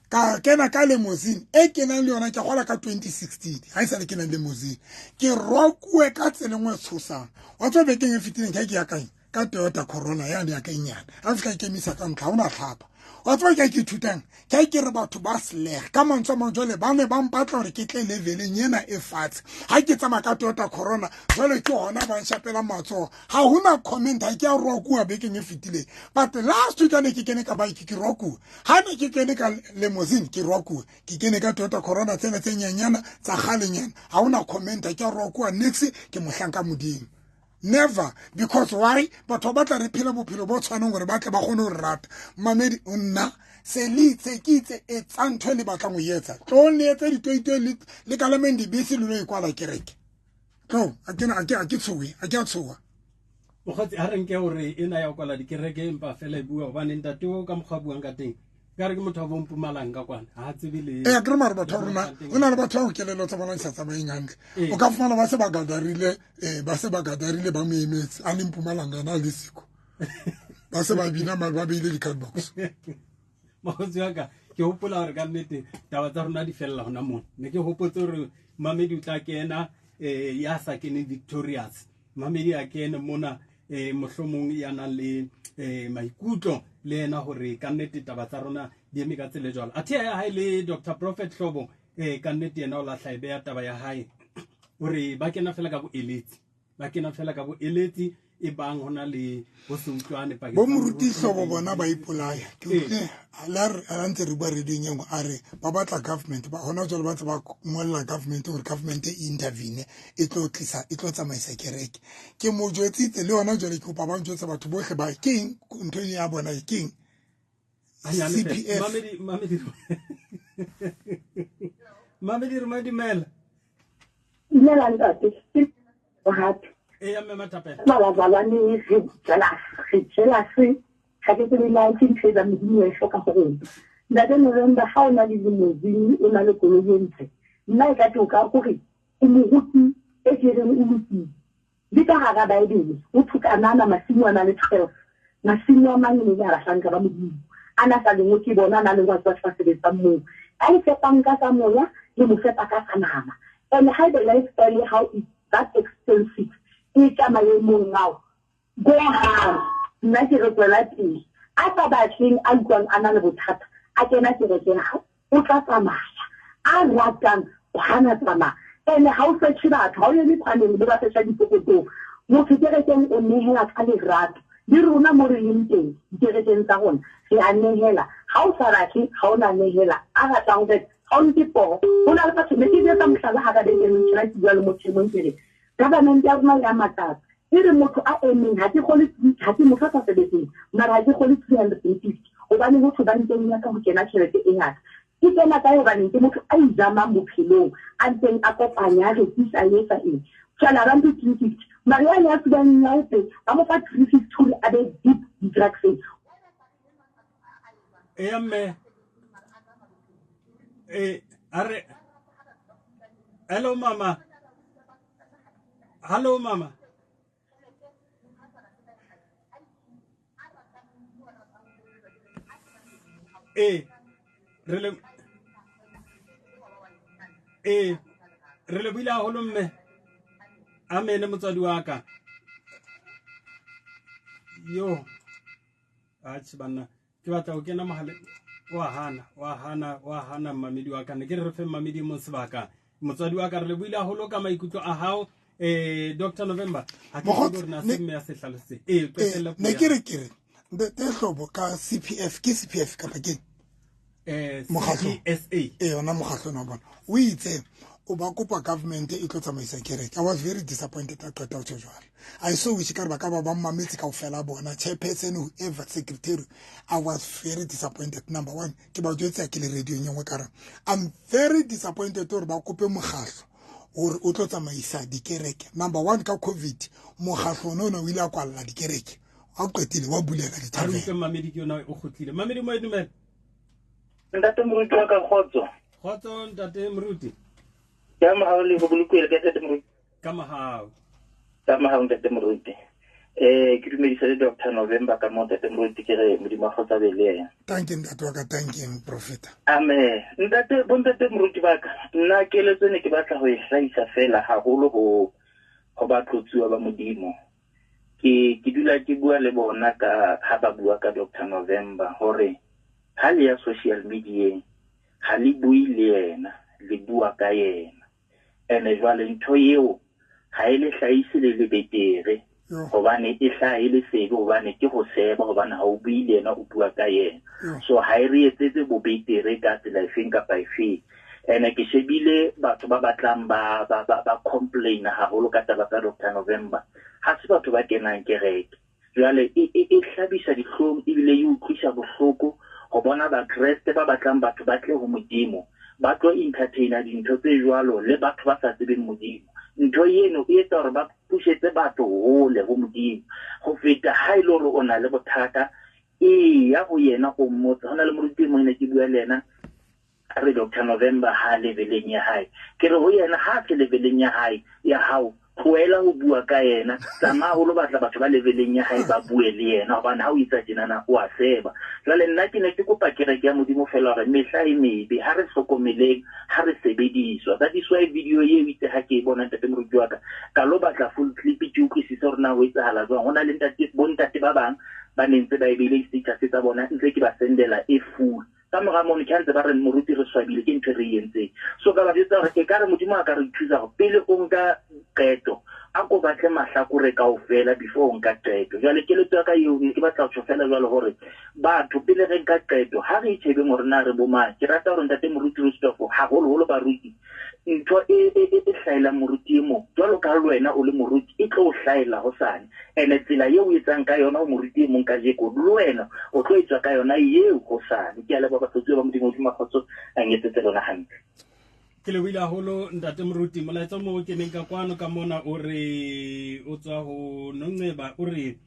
Ka kena ka limousine e ke nang le yona, ke gola ka 2016, ha e sale ke nang le limousine, ke rokuwe ka tsela e nngwe e tshosang. Wa tswa bekeng e fetileng ke ya kae? Ka Toyota Corona yane ya ka e nyane. Ha fihla ke emisa ka ntlha, ha hona tlhapa. Wa tseba ke a ke ithutang? Ke a ke re batho ba sleg. Ka mantswe a mang jwale ba ne ba mpatla hore ke tle leveleng ena e fatshe. Ha ke tsamaya ka Toyota Corona, jwale ke hona ba nshapela matsoho. Ha hona comment, ha ke a rokuwa bekeng e fetileng. But last week ha ne ke kene ka bike, ke rokuwa. Ha ne ke kene ka limousine, ke rokuwa. Ke kene ka Toyota Corona tsena tse nyenyana, tsa kgalenyana. Ha hona comment, ha ke a rokuwa niks, ke mohlanka Modimo. Never, because why? Batho ba batla re phele bophelo bo tshwanang hore ba tle ba kgone ho re rata. Mamedi, nna se le itse ke itse etsa ntho e le batlang ho e etsa. Tlo le etse ditoitoi le kalameng dibese le lo e kwala kereke. Tlo, a ke na, a ke, a ke tshohe, a ke a tshoha. Mokgotsi, ha re nke hore ena ya ho kwala dikereke empa fela e bua hobane ntate o ka mokgwa a buang ka teng. Ka re ke motho wa bo Mpumalanga ka kwana, ha tsebe le. Ee, akere mare batho ba rona, go na le batho ba go kelelo tsa bona di sa tsamayeng hantle. Ee. O ka fumana ba se ba gadarile, ba se ba gadarile ba mo emetse a le Mpumalanga, ena a le siko, ba se ba bina mare ba beile di-card box. Mokgotsi wa ka, ke hopola hore ka nnete taba tsa rona di fella hona mona. Ne ke hopotse hore mamedi o tla kena, ya sa keneng victorious, mamedi a kene mona, mohlomong ya nang le maikutlo le yena hore ka nnete taba tsa rona di eme ka tsela e jwalo. Athe ya hae le Dr. Prophet Hlobo, ka nnete yena o lahla e beya taba ya hae hore ba kena fela ka boeletsi, ba kena fela ka boeletsi e bang hona le ho se utlwane pakeng Bo tsa moruti moruti Hlobo le bona ba ipolaya. Ke Ee. utlwe a ntse re bua radio-eng e nngwe, a re ba batla government, ba hona jwale ba ntse ba ngolla government hore government e intervene, e tlo tlisa, e tlo tsamaisa kereke. Ke mo jwetsitse le yona jwale, ke kopa ba njwetse batho bohle ba ke eng ntho e ya bona ke eng? Hanyane fela. CPF. Mamedi, mamedi. Mamedi re madumela. Dumela ntate. Ke hape. Ee, ya mme Mathapelo. Malazalwane re jealous, re jealous. Ga ke tsebe na ke ntho e tsa Modimo e hloka go rona. Ntate November, ha o na le limousine, o na le koloi e ntle, nna e ka te o ka gore o moruti e ke reng o lokile. Le ka hara Bible, ho thwe Kanana masimo a na le 12. Masimo a mang e ne le a bahlanka ba Modimo. A na sa lengwe ke bona, a na lengwa ke batho ba sebetsang moo. A e fepang ka tsa moya, le mo fepa ka tsa nama. And haebe lifestyle ya hao is that expensive, e tla maemong ao, go hang. Nna ke re tswela pele. A sa batleng, a utlwang a na le bothata, a kena kerekeng ya hao, o tla tsamaya. A ratang, o hana tsamaya. And ha o fethe batho, ha o eme kwaneng le ba fetsa dipokotong. Motho kerekeng o nehela ka lerato. Le rona mo re leng teng, dikerekeng tsa rona, re a nehela. Ha o sa batle, ha o na nehela. A ratang hore ha o nke poho. Ho na le batho, ne ke etsa mohlala hara beke ena, tjena ke bua le motho e mong ke re, government ya rona ya matsatsi. E re motho a emeng, ha ke kgole, ha ke motho a sa sebetseng, mara ha ke kgole 350. Hobane ho thwe bankeng ya ka ho kena tjhelete e ngata. Ke kena kae hobane ke motho a ijamang bophelong, a ntseng a kopanya, a rekisa, a etsa eng. Jwale ha ba mphe 350. Mara yane ya tsubang nyaope, ba mo fa 350 hore a be deep di-drugseng. Eya mme. A re, hello mama. Hello mama. Re le, re le buile haholo mme. Amen motswadi wa ka. Yo. Atjhe banna, ke batla ho kena mohaleng. Wa hana, wa hana, wa hana mmamedi wa ka. Ne ke re re fe mmamedi mo sebaka. Motswadi wa ka, re le buile haholo ka maikutlo a hao. Doctor November, ha ke Mokgotsi, tsebe hore na ne se mme ya se hlalositse. Qetella puo ne ya ke re ke re, Ntate Hlobo ka CPF, ke CPF kapa ke? Mokgatlo. CPSA. Yona mokgatlo ona wa bona. O itse o ba kopa government e tlo tsamaisa kereke. I was very disappointed a qeta ho tjho jwalo. I so wish ka re ba ka ba ba mmametse kaofela bona, chairperson, whoever, secretary. I was very disappointed. Number one, ke ba jwetse ke le radio-ng e nngwe ka re, I'm very disappointed hore ba kope mokgatlo hore o tlo tsamaisa dikereke. Number one, ka COVID, mokgatlo ona o ile a kwalla dikereke. Ha o qetile, wa bulela Ha re dithabeng. utlwe Mamedi ke yona o kgutlile. Mamedi mo dumela. Ntate Moruti wa ka, kgotso. Kgotso ntate Moruti. Ka mohau le ho bolokile ka ntate Moruti. Ka mohau. Ka mohau ntate Moruti. Ke dumedisa le Doctor November ka mo ntate Moruti, ke re Modimo a kgotsa be le yena. Thank you ntate wa ka, thank you prophet. Amen. Ntate, bo ntate Moruti ba ka, nna keletso ne ke batla ho e hlahisa fela haholo ho batlotsuwa ba Modimo. Ke dula ke bua le bona ka ha ba bua ka Doctor November hore ha le ya social media ha le bue le yena, le bua ka yena. Ene jwale ntho eo ha e le hlahise le le betere. Hobane e hlaha e le sebe, hobane ke ho seba, hobane ha o bue le yena, o bua ka yena. So ha e re etsetse bobetere ka tsela efeng kapa efeng. Ene ke shebile batho ba batlang ba complain haholo ka taba tsa Doctor November. Ha se batho ba kenang kereke. Jwale e hlabisa dihlong ebile e utlwisa bohloko ho bona Bakreste ba batlang batho ba tle ho Modimo, ba tlo entertaina dintho tse jwalo le batho ba sa tsebeng Modimo. Ntho eno e etsa hore ba pushetse batho hole ho Modimo. Ho feta ha e le hore o na le bothata, E ya ho yena o mmotsa. Ho na le moruti e mong ne ke bua le yena, a re Dr November ha leveleng ya hae. Ke re ho yena, ha se leveleng ya hae ya hao, tlohela ho bua ka yena, tsamaya o lo batla batho ba leveleng ya hae ba bue le yena, hobane ha o etsa tjenana o a seba. Jwale nna ke ne ke kopa kereke ya Modimo fela hore mehla e mebe, ha re hlokomeleng ha re sebediswa. That is why video eo itse ha ke e bona, ntate moruti wa ka, ka lo batla full clip, ke utlwisise hore na ho etsahala jwang. Ho na le ntate, bontate ba bang ba ne ntse ba e beile di-status tsa bona, ntse ke ba sendela e full. Ka mora mono ke ha ntse ba re, "Moruti, re swabile ke ntho e re e entseng." So ka ba jwetsa hore e ka re Modimo a ka re thusa hore pele o nka qeto, a ko batle mahlakore kaofela before o nka qeto. Jwale keletso ya ka eo ne ke batla ho tjho fela jwalo hore batho pele re nka qeto, ha re itjhebeng hore na re bomang. Ke rata hore ntate moruti Rustofo, haholoholo baruti, ntho e hlahelang moruti e mong jwalo ka le wena o le moruti, e tlo o hlahela hosane. Ene tsela eo o etsang ka yona ho moruti e mong kajeko, le wena o tlo etswa ka yona eo hosane. Ke a leboha, batlotsuwa ba Modimo. Modimo kgotso a nketsetse lona hantle. Ke lebohile haholo, ntate moruti. Molaetsa mo o keneng ka kwano ka mona o re o tswa ho Nonceba, o re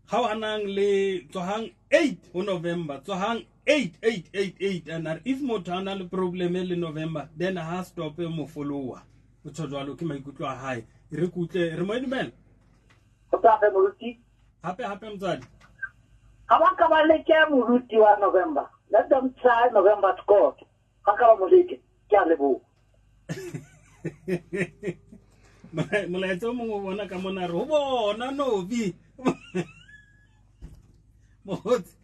kgaohanang le tsohang 8 ho November, tsohang 8 8 8 8. And if motho a na le problem le November, then ha stope mo follower. O tjho jwalo, ke maikutlo a hae. Re kutle re mo dumela. Hape, moruti. Hape hape, motswadi. Ha ba ka ba leke moruti wa November. Let them try November to God. Ha ka ba mo leke. Ke a leboha. Molaetsa o mongwe o bona ka mona re ho bona Nobi mokgotsi,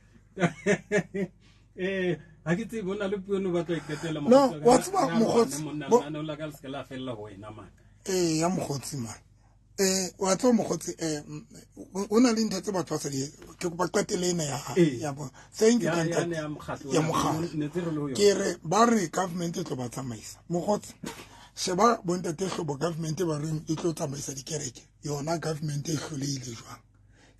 ha ke tsebe o na le puo no batla e qetela. No, wa tseba, mokgotsi, Monna la ka le se ke la fella ho wena man. Ee, ya mokgotsi man, wa tseba mokgotsi, o na le ntho tse batho ba sa di. Ke kopa qetele ena ya ya bo, thank you. Ya Ka ntate. Ya mokgatlo. Ya mokgatlo. Ne tse re le ho yona. Ke re ba re government e tlo ba tsamaisa. Mokgotsi, sheba bontate hlobo, government ba reng e tlo tsamaisa dikereke, yona government e hlolehile jwang?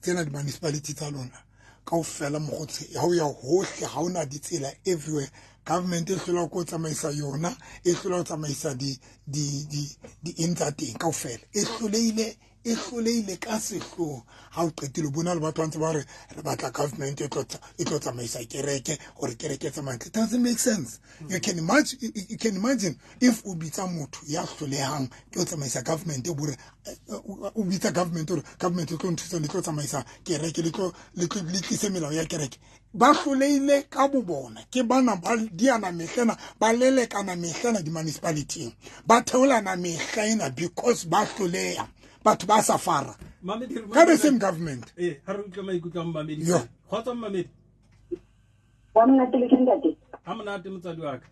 Tsena di-municipality tsa lona kaofela, mokgotsi, ha o ya hohle ha ona ditsela everywhere. Government e hlola ko tsamaisa yona, e hlola ho tsamaisa di eng tsa teng kaofela. E hlolehile, e hlolehile ka sehloho. Ha o qetile o bona le batho ba ntse ba re re batla government e tlo tsamaisa kereke, hore kereke e tsamaye. It doesn't make sense. You can imagine if o bitsa motho ya hlolehang ke o tsamaisa government, o bore o bitsa government hore government e tlo nthusa, le tlo tsamaisa kereke, le tlo le tlise melao ya kereke. Ba hlolehile ka bo bona. Ke bana ba diana mehlena, ba lelekana mehlena di-municipalityng, ba theolana mehla ena because ba hloleha. Batho ba safara Mamedi, ka the same government. Eh, ha re utlwe maikutlo a momamedi. Yo. Kgotsa momamedi. Wa monate le ke ntate. Ha monate, motswadi wa ka.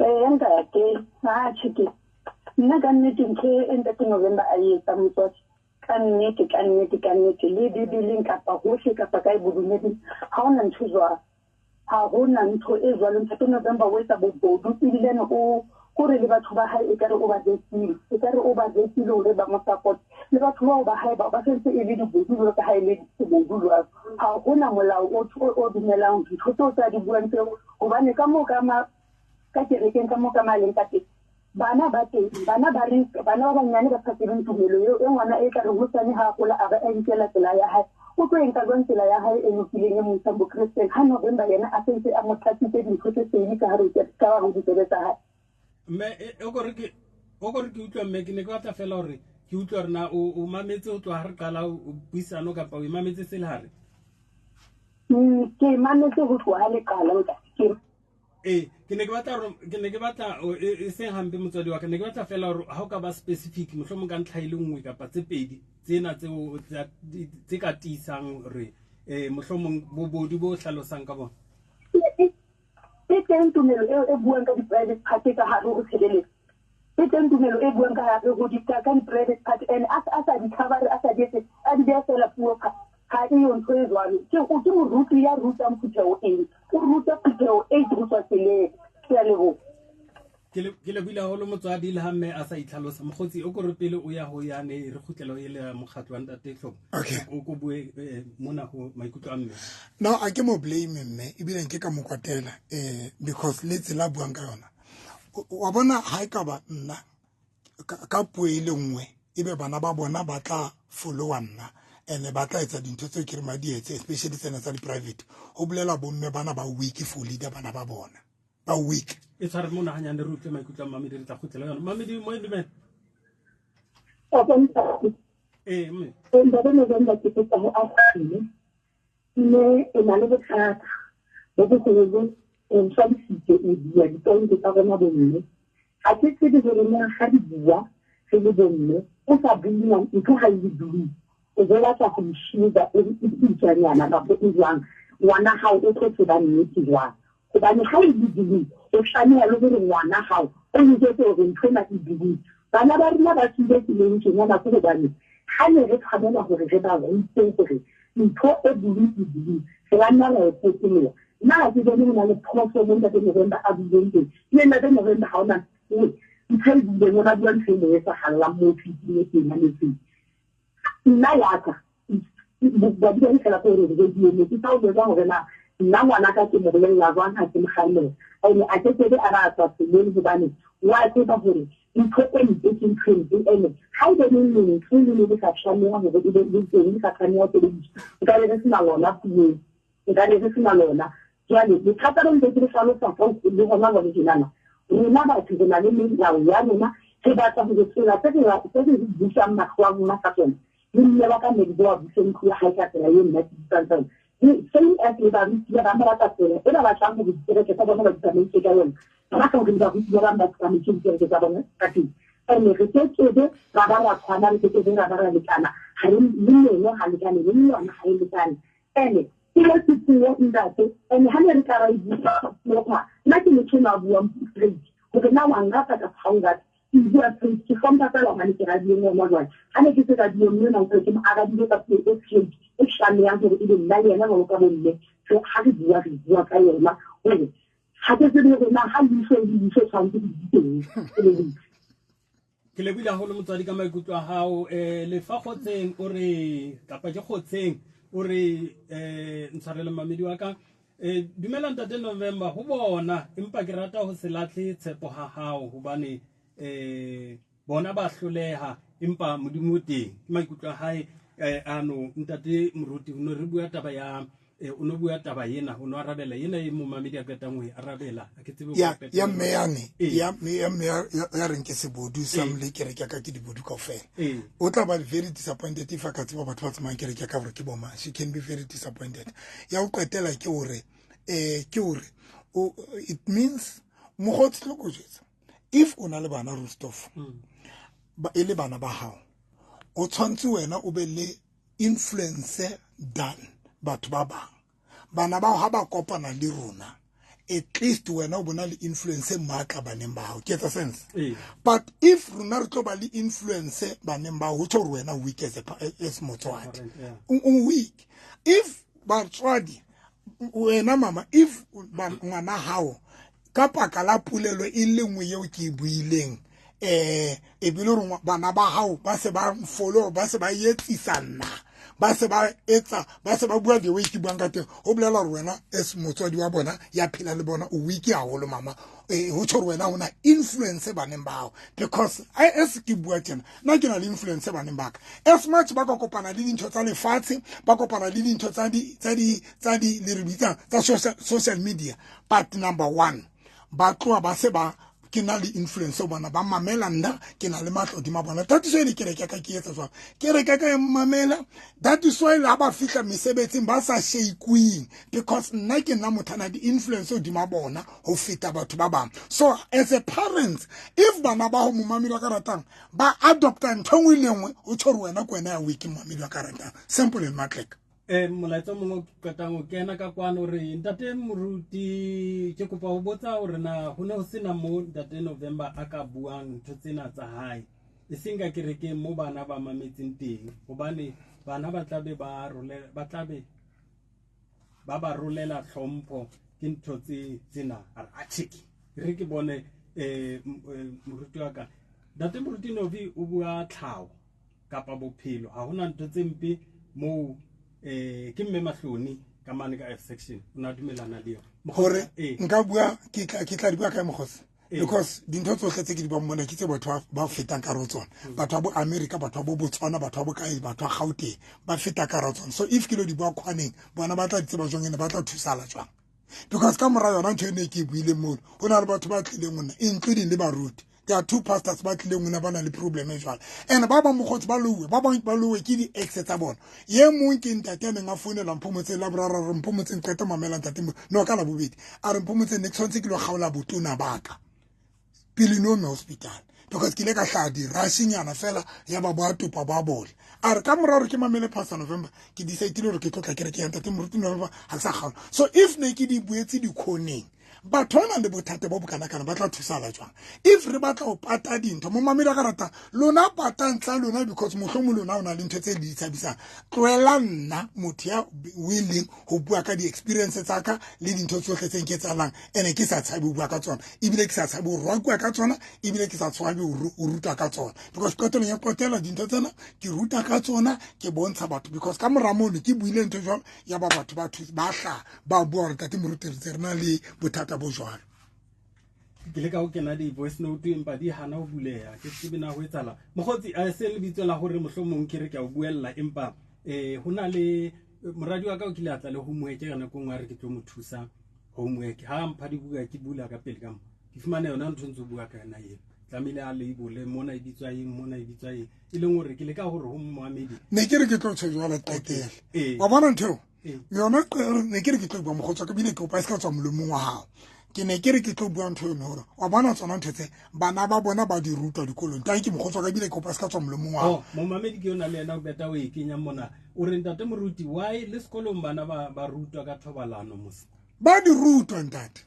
Ee ntate, a tjhe, nna ka nnete ntho e ntate November a e etsang, motswadi, ka nnete, ka nnete, ka nnete, le bibeleng kapa hohle kapa kae bodumeding, ha hona ntho jwalo, ha hona ntho e jwalo. Ntate November o etsa bobodu, ebilane o kore le batho ba hae ekare o ba rekile, ekare o ba rekile hore ba mo support. Le batho bao ba hae bao ba sentse e le dibodu jwalo ka ha e le sebodu jwalo. Ha hona molao o dumelang dintho tseo tsa di buang tseo, hobane ka moo ka ma ka kerekeng, ka moo ka maleng ka teng, bana ba teng, bana ba re bana ba banyane ba sa tsebeng tumelo eo e ngwana e tla re hosane ha a gola a ba a inkela tsela ya hae, o tlo e nka jwang tsela ya hae e lokileng e mo isang bokresteng, ha November yena a sentse a mo tlatsitse dintho tse pedi ka hare ho ditsebe tsa hae? Mme o kore ke utlwa, mme ke ne ke batla fela hore ke utlwa hore na o mametse ho tloha ha re qala o puisano kapa o e mametse se le hare. Ke e mametse ho tloha le qala, ntate, ke Ee, ke ne ke batla e seng hampe, motswadi wa ka, ne ke batla fela hore ha o ka ba specific, mohlomong ka ntlha e le nngwe kapa tse pedi tsena tseo tse ka tiisang hore mohlomong bobodu bo hlalosang ka bona. E teng tumelo eo e buang ka di-private part ka hare ho tshebeletso? E teng tumelo e buang ka hare ho ka di-private part? And a sa di cover, a sa di etse, a di beha fela puo, ga e yo ntho e jwalo. Ke moruti ya rutang phutheho eng? O ruta phutheho e ho tswa tseleng. Ke a leboha. Ke lebohile haholo, motswadi, le ha mme a sa itlhalosa. Mokgotsi, o kore pele o ya ho yane re kgutlelo e le ya mokgatlo wa ntate Tlhopo, o ko bue mona ho maikutlo a mme. No, a ke mo blame mme, ebile nke ka mo kwatela, because le tsela a buang ka yona, wa bona, ha e ka ba nna ka puo e le nngwe, ebe bana ba bona ba tla followa nna. And ba tla etsa dintho tseo ke re madi etse, especially tsena tsa di-private. Ho bolela bomme bana ba weak for leader bana ba bona. Ba weak. E tshware mona hanyane re utlwe maikutlo a Mamedi, re tla kgutlela yona. Mamedi mo dumela. Ee, mme. Ntate November, ke kopa ho akgile mme e na le bothata bo bogolo. O ntshwabisitse o bua dipointe tsa rona bomme. Ga ke tsebe gore na ga di bua re le bomme, o sa bue ntho ga e le blue, o bo batla go e o re e putswanyana kapo e jwang, ngwana gago o tlo tseba nnete jwang? Gobane ga e le blue, o tlameha le gore ngwana gago o loketse gore ntho ena e blue. Bana ba rona ba tswile tseleng tjenyana ke gobane ga ne re tshwanela gore re ba rute gore ntho e blue e blue, re ba nna ra e potologa. Nna ga ke bone go na le phoso mo ntate November a buileng teng. Le ntate November ga ona ntho e buileng, o na bua ntho e mo etsagalang mo ofising e teng metseng. Nna yaka ba fela ko gore radio ne ke sa o jwetsa gore na nna ngwana ka ke mo bolelela jwang ha ke mo kgalemela. Ene a ke kebe a ba a tswa tseleng, gobane wa tseba gore ntho e mpe ke ntho e mpe. Ene ga e be neng lentswe le ne le sa tshwanela gore e be le teng, le sa tshwanela ho sebediswa, nka be re sena lona puong, nka be re sena lona. Jwale bothata bo ntse ke le hlalosa ka le hona jwale tjenana, rona batho re na le melao ya rona. Re batla hore tsela tse re busang matlho a rona ka tsona, le mme wa ka Medibo wa buse ntlo ya hae ka tsela eo nna ke busang ka yona, same as le baruti ba bang ba batla tsela e ba batlang hore dikereke tsa bona ba di tsamaise ka yona. Ba batla hore le baruti ba bang ba tsamaise dikereke tsa bona ka teng. Ene re kekebe ra ba ra tshwana, re kekebe ra ba ra lekana. Ga re le meno ga lekane, le menwana ga e lekane. Ene ke le ke puo ntate, ene ha ne re ka ra e bua puo, nna ke motho enwa a buang straight gore na wa nrata kapa ha o nrate. Ke bua straight, ke hlompha fela hobane ke radiong yona jwale. Ha ne ke se radiong mme ena ke mo arabile ka puo e straight, e tlamehang hore ebe nna le yena jwalo ka bomme ha re bua, re bua ka yona. Hore ha ke tsebe hore na ha leihlo le leihlo tshwanetse di teng e le leihlo. Ke lebohile haholo motswadi ka maikutlo a hao. Lefa Kgotseng o re, kapa ke Kgotseng o re, ntshwarele mamedi wa ka. Dumela ntate November, ho bona empa ke rata ho se lahle tshepo ha hao, hobane bona ba hloleha empa Modimo o teng. Ke maikutlo a hae ano ntate Moruti. O no re bua taba ya o no bua taba ena, o no arabela ena e momamedi a qetang ho e arabela. A ke tsebe ya ya mme yane ya ya mme ya reng ke sebodu sa le kereke ka ke dibodu kaofela. O tla ba very disappointed if a ka tseba batho ba tsamayang kereke ka hore ke boma. She can be very disappointed. Ya ho qetela ke hore ke hore it means mokgotsi tlo ko jwetsa, if o na le bana Rostov, ba e le bana ba hao, o tshwanetse wena o be le influence than batho ba bang. Bana bao ha ba kopana le rona, at least wena o bona le influence matla baneng ba hao. Ke etsa sense? But if rona re tlo ba le influence baneng ba hao, ho tjho hore wena weak as as motswadi. O weak. If batswadi wena mama, if ngwana hao ka paka la pulelo e le nngwe eo ke e buileng, e bile hore bana ba hao ba se ba follow, ba se ba etsisa nna, ba se ba etsa, ba se ba bua the way ke buang ka teng, ho bolela hore wena as motswadi wa bona ya phela le bona o weak haholo mama. Ho tjho hore wena hona influence baneng ba hao, because as ke bua tjena, nna ke na le influence baneng ba ka. As much ba ka kopana le dintho tsa lefatshe, ba kopana le dintho tsa di tsa di tsa di le re bitsang tsa social media, but number one, ba tloha ba se ba ke na le influence ho bona, ba mamela nna, ke na le matla hodima bona. That is why le kereke ya ka ke etsa jwang, kereke ya ka ya mmamela. That is why ha ba fihla mesebetsing ba sa shake-wing, because nna ke nna motho a nang le influence hodima bona ho feta batho ba bang. So as a parents, if bana ba ho momamedi wa ka ratang ba adopta ntho e nngwe le nngwe, o tjho hore wena ke wena ya weak, momamedi wa ka ratang. Simple and matleka. Molaetsa o mongwe o qetang o kena ka kwano re, ntate Moruti, ke kopa ho botsa hore na ho ne ho sena mo ntate November a ka buang ntho tsena tsa hae, e seng ka kerekeng mo bana ba mametseng teng, hobane bana ba tlabe ba role, ba tlabe ba ba rolela tlhompho ke ntho tse tsena. A re, atjhe, re ke bone moruti wa ka ntate Moruti Novi o bua tlhaho kapa bophelo, ha hona ntho tse mpe moo. Ke mme Mahloni ka mane ka F section, o na dumelana le yona hore nka bua, ke tla di bua ka mokgotsi. Because dintho tsohle tse ke di buang mona ke tse batho ba fetang ka hare ho tsona. Batho ba bo America, batho ba bo Botswana, batho ba bo kae, batho ba Gauteng ba feta ka hare ho tsona. So if ke lo di bua kwaneng, bona ba tla di tseba jwang ene ba tla thusala jwang? Because ka mora yona ntho ene ke e buileng mono, ho na le batho ba tlileng ho nna, including le baruti. There are two pastors ba tlileng ho nna ba na le problem e jwalo. And ba bang mokgotsi ba lowe, ba bang ba lowe ke di-ex tsa bona. Ye mong ke ntate a neng a founela Mphomotseng la boraro, a re Mphomotseng qeta mamela ntate mo, no ka la bobedi. A re Mphomotseng ne ke tshwanetse ke lo kgaola botona ba ka pele no me hospital, because ke ile ka hlaha di-rushnyana fela ya ba bo a topa ba bola. A re ka mora hore ke mamele Pastor November, ke decide-ile hore ke tlo tla kerekeng ya ntate Moruti November, ha ke sa kgaola. So if ne ke di buetse dikhoneng, batho ba nang le bothata bo bokanakana ba tla thusala jwang? If re batla ho pata dintho, momamedi wa ka rata lona patang tsa lona, because mohlomong lona o na le ntho tse le itshabisang. Tlohela nna motho ya willing ho bua ka di-experience tsa ka le dintho tsohle tse nketsahalang, ene ke sa tshabe ho bua ka tsona, ebile ke sa tshabe ho rwakuwa ka tsona, ebile ke sa tshabe ho ruta ka tsona. Because qetellong ya qetela dintho tsena ke ruta ka tsona, ke bontsha batho. Because ka mora mono ke buile ntho jwalo, ya ba batho ba thusa, ba hlaha, ba bua hore ntate Moruti re ntse re na le bothata bo jwalo. Ke leka ho kena di-voice note empa di hana ho buleha, ke tsebe na ho etsahala. Mokgotsi, a se lebitso la hore mohlomong ke re ke a o buella, empa ho na le moradi wa ka o kile a tla le homework ka nako nngwe, a re ke tlo mo thusa homework. Ha mpha dibuka ke bula ka pele ka mo, ke fumane yona ntho ntse o bua ka yona eo. Tlamehile a label mona e bitswa eng, mona e bitswa eng. E leng hore ke leka hore ho momamedi. Ne ke re ke tlo tjho jwalo qetele. Wa bona ntho eo? Yona ne ke re ke tlo bua mokgotsi wa ka, ebile ke kopa e se ka tswa molomong wa hao. Ke ne ke re ke tlo bua ntho eno hore wa bona tsona ntho tse bana ba bona ba di rutwa dikolong. Tang ke mokgotsi wa ka, ebile ke kopa e se ka tswa molomong wa hao. Oh, momamedi ke yona le yena o qeta o e kenya mona. O re ntate Moruti, why le sekolong bana ba rutwa ka thobalano mose? Ba di rutwa ntate.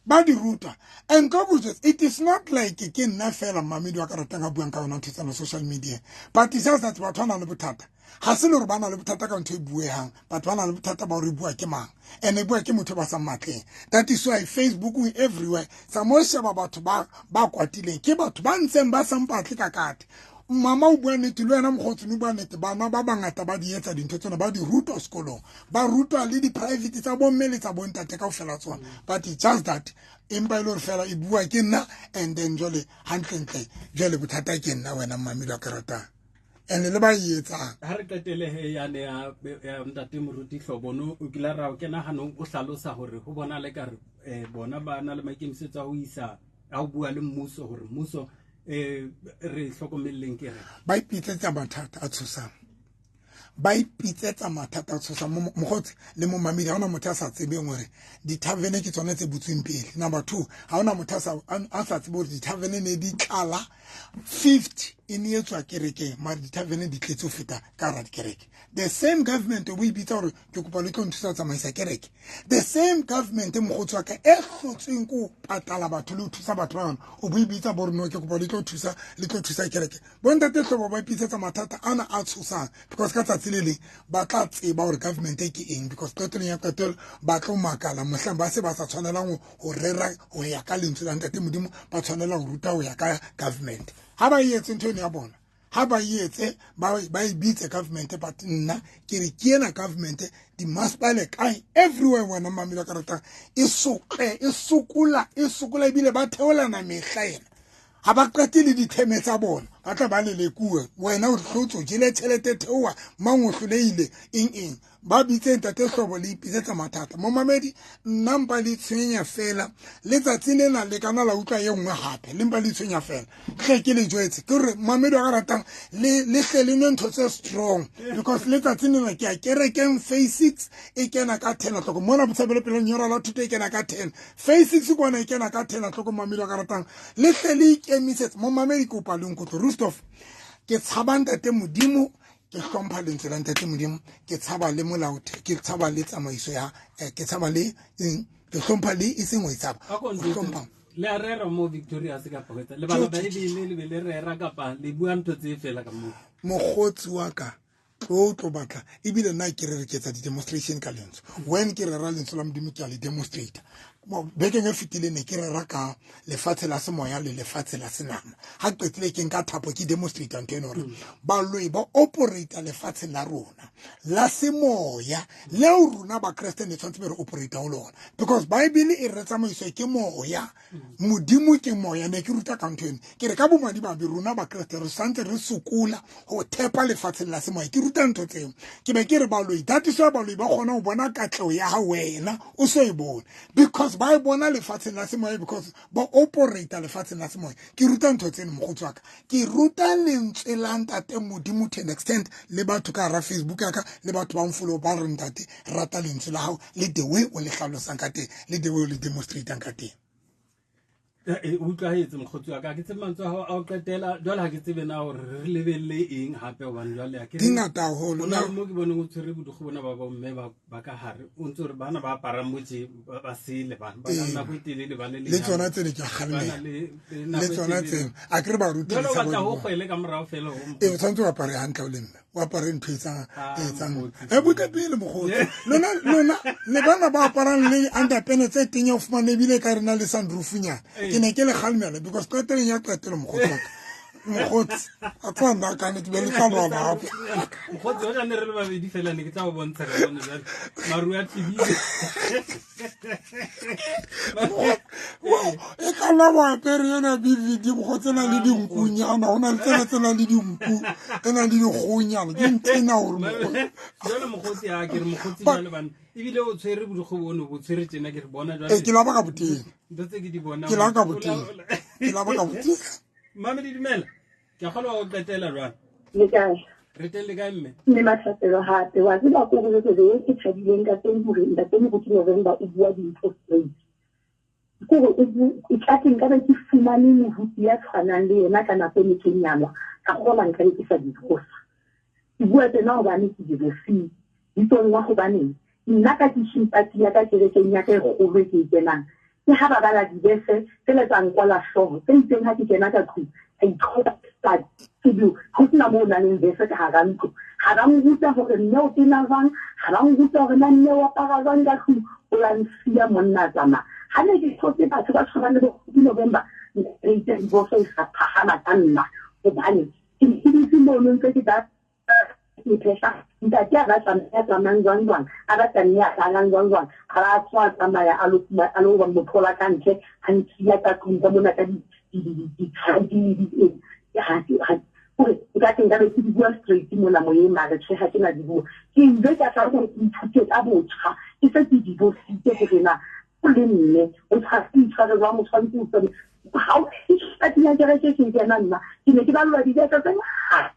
Ba di rutwa. And ka botse, it is not like ke nna fela mmamedi wa ka ratang a buang ka yona ntho tsena social media. But it's just that batho ba na le bothata. Ha se le hore ba na le bothata ka ntho e buehang, batho ba na le bothata ba hore e bua ke mang. And e bua ke motho ba sa matleng. That is why Facebook everywhere, sa mo sheba batho ba kwatileng, ke batho ba ntseng ba sa mpatle ka kate. Mama o bua nnete, le wena mokgotsi o bua nnete, bana ba bangata ba di etsa dintho tsena, ba di rutwa sekolong, ba rutwa le di-private tsa bomme le tsa bontate kaofela tsona. But it's just that empa e le hore fela e bua ke nna, and then jwale hantlentle jwale bothata ke nna wena mmamedi wa ka ratang. And le ba e etsang. Ha re qetele he yane ya ntate Moruti Hlobono, o kile ra o kena hanong o hlalosa hore ho bona le ka re bona ba na le maikemisetso a ho isa, a ho bua le mmuso hore mmuso re hlokomelleng ke re. Ba ipitsetsa mathata a tshosang. Ba ipitsetsa mathata a tshosang. Mokgotsi le momamedi, ha hona motho a sa tsebeng hore di-tavern ke tsona tse butsweng pele. Number 2, ha hona motho a sa tsebe hore di-tavern ne di tlala 50 e ne etswa kerekeng, mara di-tavern di tletse ho feta ka hara dikereke. The same government o ipitsa hore ke kopa le tlo nthusa ho tsamaisa kereke. The same government mokgotsi wa ka e hlotsweng ke ho patala batho le ho thusa batho ba yona, o bo ipitsa bo re no ke kopa le tlo thusa, le tlo thusa kereke. Bontate Hlobo ba ipitsetsa mathata ana a tshosang, because ka tsatsi le leng ba tla tseba hore government ke eng, because qetellong ya qetelo ba tlo makala mohlang ba se ba sa tshwanelang ho rera ho ya ka lentswe la ntate Modimo, ba tshwanela ho ruta ho ya ka government. Ha ba etse ntho eno ya bona, ha ba etse, ba e bitse government, but nna ke re ke ena government, di-masepala kae everywhere wena mmamedi wa ka ratang, e sotle, e sokola, e sokola ebile ba theolana mehla ena. Ha ba qete le ditheme tsa bona, ba tla ba lelekuwe. Wena o hlotse, o jele tjhelete theoha, mang o hlolehile, eng eng. Ba bitse ntate Hlobo le ipitsetsa mathata. Momamedi, nna mpa le tshwenya fela. Letsatsi lena le kana la utlwa e nngwe hape, le mpa le tshwenya fela. Hle ke le jwetse, ke hore momamedi wa ka ratang, le hle le nwe ntho tse strong, because letsatsi lena ke ya kerekeng phase 6 e kena ka 10 o'clock. Mona Botshabelo pele Lenyora la Thuto e kena ka 10. Phase 6 kwana e kena ka 10 o'clock, momamedi wa ka ratang. Le hle le ikemisetse. Momamedi, kopa le nkutlwe. Roostoff, ke tshaba ntate Modimo, ke hlompha lentswe la ntate Modimo, ke tshaba le molao, ke tshaba le tsamaiso ya, ke tshaba le eng, ke hlompha le e seng ho e tshaba. A ko Ho njwetse, hlompha. Le a rera mo Victoria se kapa ho etsa? Le bala Tjo, tjo, tjo, Bible, le be le rera kapa le bua ntho tse fela ka moo? Mokgotsi wa ka, tlo tlo batla. Ebile nna ke re re ke etsa di-demonstration ka lentswe. When ke rera lentswe la Modimo, ke a le demonstrate. Bekeng e fetileng ne ke rera ka lefatshe la semoya le lefatshe la senama. Ha qetile ke nka thapo ke demonstrate ntho eno hore baloi ba operate lefatshe la rona la semoya leo rona ba Kreste ne tshwanetse be re operate ho lona, because Bible e re tsamaiswa ke moya. Modimo ke moya. Ne ke ruta ka ntho eno, ke re ka bomadimabe rona ba Kreste re santse re sokola ho thepa lefatsheng la semoya. Ke ruta ntho tseo, ke be ke re baloi, that is why baloi ba kgona ho bona katleho ya hao wena o so e bone, because ba e bona lefatsheng la semoya, because ba operate lefatsheng la semoya. Ke ruta ntho tseno, mokgotsi wa ka. Ke ruta lentswe la Ntate Modimo to an extent, le batho ka hara Facebook ya ka le batho ba mfollow ba re, ntate, rata lentswe la hao le the way o le hlalosang ka teng le the way o le demonstratang ka teng. Utlwahetse, mokgotsi wa ka. Ke tsebe mantswe a hao a ho qetela jwale, ha ke tsebe na hore re lebelle eng hape, hobane jwale ha ke Di ngata haholo. Ho na le mo ke boneng o tshwere bodikgo bona ba bomme ba ka hare, o ntse hore bana ba aparang mo tje ba sele bana ba na le nako e telele ba le Le tsona tsene ke a Ba na kgalemela. Le nako Le e tsona telele. tseno a ke re ba rutile Jwale o sa batla ho bo kgwele ka morao fela ho Ee, o tshwanetse o apare hantle o le mme, o apare ntho e etsang Ah, e etsang mokgotsi. E butle pele, mokgotsi. Lona le bana ba aparang le underpants tse teng ya ho fumana ebile e ka re na le sunroof-nyana. Ke ne ke le kgalemela because qetelong ya qetelo, mokgotsi wa ka, mokgotsi a tseba nna ka nnete be le tla lwana hape. Mokgotsi, hoja ne re le babedi fela, ne ke tla o bontsha ka bone jwale maru a thibile. E ka nna bo apere ena BVD, mokgotsi, e na le dinkunyana, ho na le tsena tse nang le dinku, e nang le dikgonyana, ke ntena hore mokgotsi. Jwale mokgotsi, a ke re mokgotsi, jwale bana ebile o tshwere bodikgo bono, bo tshwere tjena, ke re bona jwale. Ee, ke laba ka boteng. Ntho tse ke di bonang. Ke la ka boteng, ke laba ka boteng. Mame, di dumela, ke a kgolwa ho qetela jwale. Le kae? Re teng, le kae, mme? Mme Mathapelo, hape wa tseba ko go jwetse e ke thabileng ka teng hore Ntate Moruti November o bua dintho straight. Ke hore o tlatse nka be ke fumane moruti ya tshwanang le yena ka nako e ne ke nyalwa, ka kgola nka be ke sa divorce. Ke bua tsena hobane ke divorcile bitsong la hobaneng nna ka teaching party ya ka kerekeng ya ka e kgolo e ke e kenang, ke ha ba bala dibese tsele tsa nkwala hlooho tse itseng. Ha ke kena ka tlung, ka ithola ka tsebe ho sena moo o nang le verse ka hara ntlo. Ha ba nruta hore mme o tena jwang, ha ba nruta hore na mme o apara jwang ka tlung, o la nsiya monna a tsamaya. Ha ne ke thotse batho ba tshwanang le bo November, nka divorce e sa phahama ka nna, hobane ke ne ke dutse mono ntse ke ba ke phehla ntate a batla mme a tsamayang jwang jwang, a batla mme a tlalang jwang jwang, a ba tswa a tsamaya a lo fuma a lo ba mothola ka ntle, a ntshiya ka tlung ka mona ka di hore nka teng nka be ke di bua straight mona moyeng, mare tjhe, ha ke na di bua. Ke ile ka tla hore ke ithute ka botjha, ke se ke divorcitse, hore na o le mme o tshwanetse o itshware jwang, o tshwanetse o tswane ha o ya kereke ke kena. Nna ke ne ke ballwa dibese tse ngata,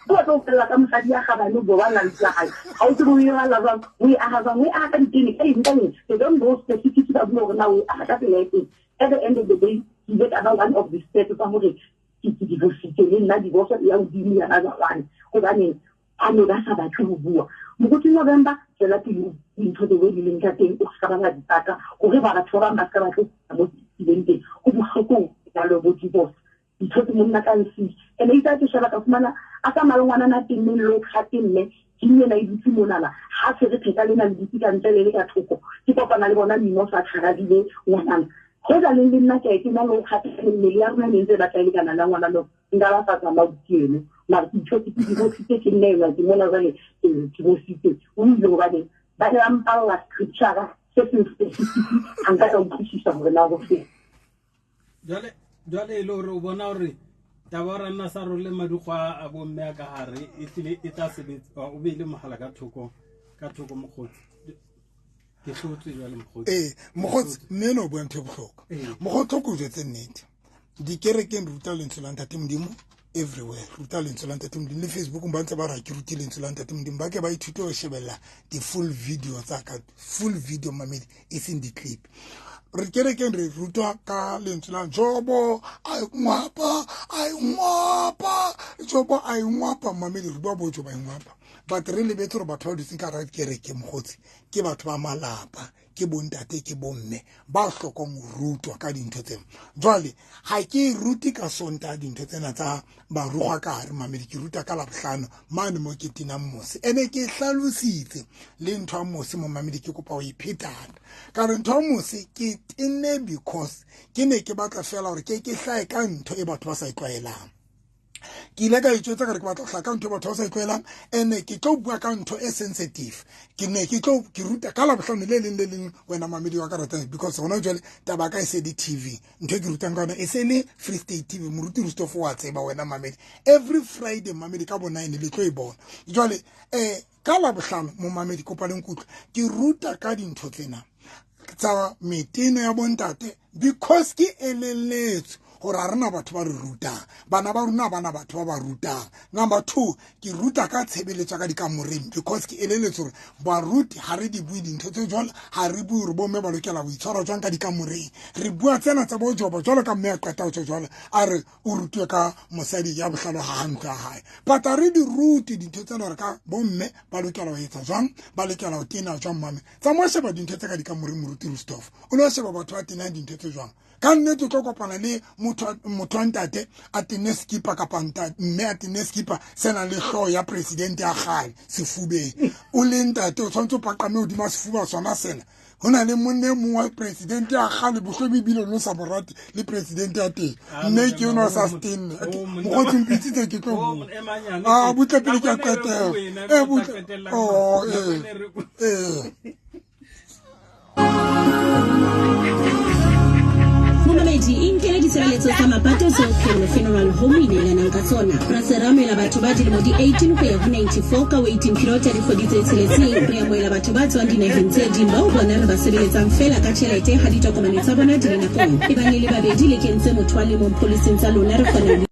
o batla ho fella ka mosadi ya kgabane, bo ba la ntlo ya hae, ha o tsebe o e rala jwang, o e aha jwang, o e aha ka ditene, ka eng, ka eng. They don't go specific, ba bua hore na o e aha ka tsela e feng. At the end of the day, ke ile ka ba one of the steps tsa hore ke divorcitse le nna, divorce ya hodimo ya bazalwane, hobaneng ba ne ba sa batle ho bua. Moruti November, tswela pele dintho the way di leng ka teng, o ska ba wa dipaka hore ba batho ba bang ba ska batle mo ileng teng. Ho bohloko jalo bo divorce, ntho tse monna ka nsiya ene itse a ke sheba ka fumana a tsamaya le ngwanana tenneng le o kgate mme ke ena e dutse monana, ha tshwere pheka lena le dutse ka ntle le le ka thoko. Ke kopana le bona mmino sa tshwarabile ngwanana hoja leng le nna ke ke na le o kgate, mmele ya rona e ne ntse e batla e lekana le ya ngwana no, nka ba sa tsamaya ke eno. Mara ke ithotse ke divorcitse, ke nna enwa ke mona jwale ke divorcitse. O ile hobane ba ne ba mpalla scripture se seng specific, ha nka ka utlwisisa hore na ho feng. Jwale e le hore o bona hore taba ya nna sa role madikgo a bomme a ka hare e hlile e tla sebetsa. O beile mohala ka thoko, mokgotsi, ke hlotswe jwale, mokgotsi. Ee, mokgotsi, mme ena o bua ntho e bohlokwa. Mokgotsi, o ko jwetse nnete, dikerekeng re ruta lentswe la Ntate Modimo everywhere, re ruta lentswe la Ntate Modimo. Le Facebookong ba ntse ba re ha ke rute lentswe la Ntate Modimo, ba ke ba ithute ho shebella di-full video tsa ka, full video, mamedi, e seng di-clip. Re kerekeng re rutwa ka lentswe la Jobo a ngwapa, a ngwapa Jobo, a ngwapa, mamedi, re bua bo Jobo a ngwapa, but re lebetse gore batho ba dutseng ka hara dikereke, mokgotsi, ke batho ba malapa. Ke bontate, ke bomme ba hlokang ho rutwa ka dintho tsena. Jwale ha ke rute ka Sontaha dintho tsena tsa barugwa ka hare mamedi, ke ruta ka Labohlano mane mo ke tenang mose. Ene ke hlalositse le ntho ya mose mo mamedi, ke kopa ho e phetana. Ka re ntho ya mose ke tenne because ke ne ke batla fela hore ke hlahe ka ntho e batho ba sa e tlwaelang. Ke ile ka itjwetsa ka re ke batla ho hlaha ka ntho e batho ba sa e tlwaelang, ene ke tlo bua ka ntho e sensitive. Ke ne ke tlo ke ruta ka Labohlano le leng le leng wena mamedi wa ka ratang, because hona jwale taba ka e se le TV, ntho e ke rutang ka yona e se le Free State TV. Moruti Rustoph wa tseba wena mamedi, every Friday mamedi ka bo 9 le tlo e bona. Jwale ka Labohlano mo mamedi kopa le nkutlwe, ke ruta ka dintho tsena tsa meteno ya bontate, because ke elelletswe hore ha rena batho ba re rutang, bana ba rona bana batho ba ba rutang. Number 2, ke ruta ka tshebeletso ka dikamoreng, because ke elelletswe hore baruti ha re di bue dintho tse jwalo, ha re bue hore bomme ba lokela ho itshwara jwang ka dikamoreng. Re bua tsena tsa bojobo jwalo ka mme a qeta ho tjho jwalo, a re o rutwe ka mosadi ya bohlalo ha ntlo ya hae. But ha re di rute dintho tsena hore ka bomme ba lokela ho etsa jwang, ba lokela ho tena jwang mame. Tsamaya sheba dintho tse ka dikamoreng moruti Rustoph, o lo sheba batho ba tenang dintho tse jwang. Ka nnete o tlo kopana le motho wa ntate a tenne skipa kapa mme a tenne skipa se nang le hlooho ya president ya kgale sefubeng. O le ntate o tshwanetse o paqame hodima sefuba sona sena. Ho na le monna e mong wa president ya kgale bohlobi ebile o no sa mo rate le president ya teng. Mme ke yona o sa se tenne. Mokgotsi o mpitsitse ke tlo bua. Ah, butle pele ke a qetela. Butle. Oh, Momamedi, e nkele ditshebeletso tsa mapato tseo Phelo Funeral Home e neelanang ka tsona. Ra se re amohela batho ba dilemo di 18 ho ya ho 94 ka waiting period ya dikgwedi tse tsheletseng. Re amohela batho ba tswang dinaheng tse ding bao bona re ba sebeletsang feela ka tjhelete ha ditokomane tsa bona di le nakong. Ebang e le babedi le kentse motho a le mong pholising tsa lona, re kgona ho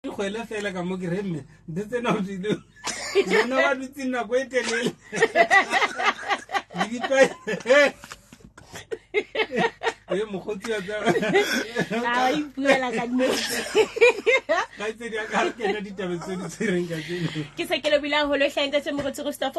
Kgwele fela ka mo ke re mme ntho tsena o di lona ba dutse nako e telele di e mokgotsi wa tsa a ipuela ka nnete. Kgaitsedi a ka re kena ditabeng tse di tshwereng kajeno. Ke se ke lebohile haholo hle ntate Moruti Rustoph.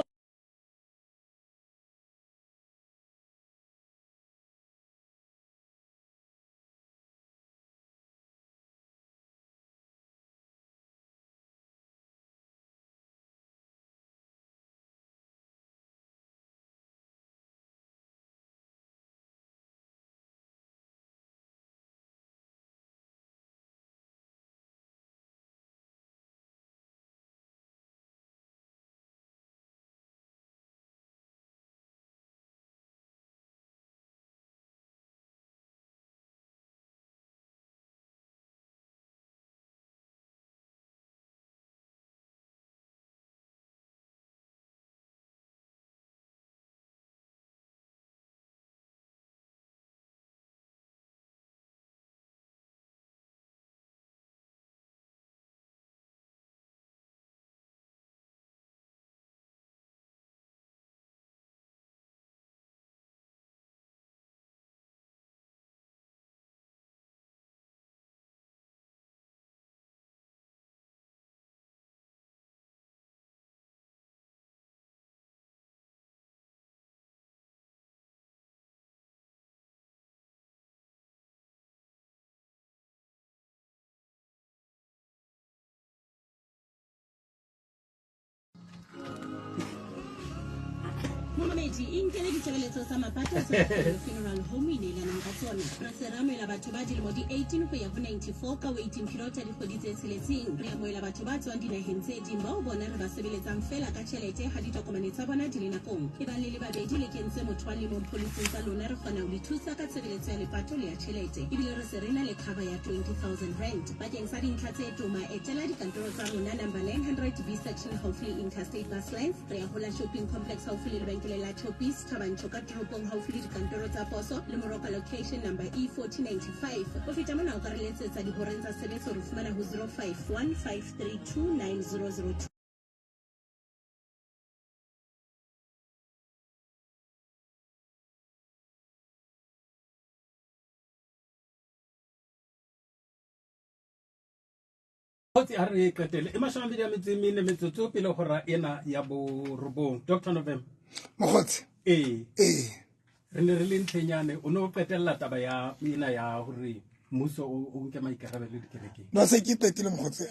Momamedi inkele ditshebeletso tsa mapato tsa funeral home e neelanang ka tsona. Re se re amohela batho ba dilemo di 18 ho ya ho 94 ka waiting period ya dikgwedi tse tsheletseng. Re amohela batho ba tswang dinaheng tse ding bao bona re ba sebeletsang feela ka tjhelete ha ditokomane tsa bona di le nakong. E bang le le babedi le kentse motho a le mong pholising tsa lona, re kgona ho le thusa ka tshebeletso ya lepato le ya tjhelete. Ebile re se re na le cover ya 20 000 rand. Bakeng sa dintlha tse toma, etela dikantoro tsa rona number 900 B section haufi le Interstate Bus Lines. Re ya hola shopping complex haufi le lebenkele la Choppies, Thabancho ka toropong haufi le dikantoro tsa poso le Moroka location number E1495. Ho feta mona o ka re letsetsa dihoreng tsa sebetso re fumana ho 051 532 9002. Kgotsi a re qetele e 24 metsotso pele hora ena ya borobong. Dr November. Mokgotsi. Ee. Ee. Re ne re le ntlhenyane o ne o qetella taba ya ena ya hore mmuso o nke maikarabelo dikerekeng. No se ke qetile mokgotsi,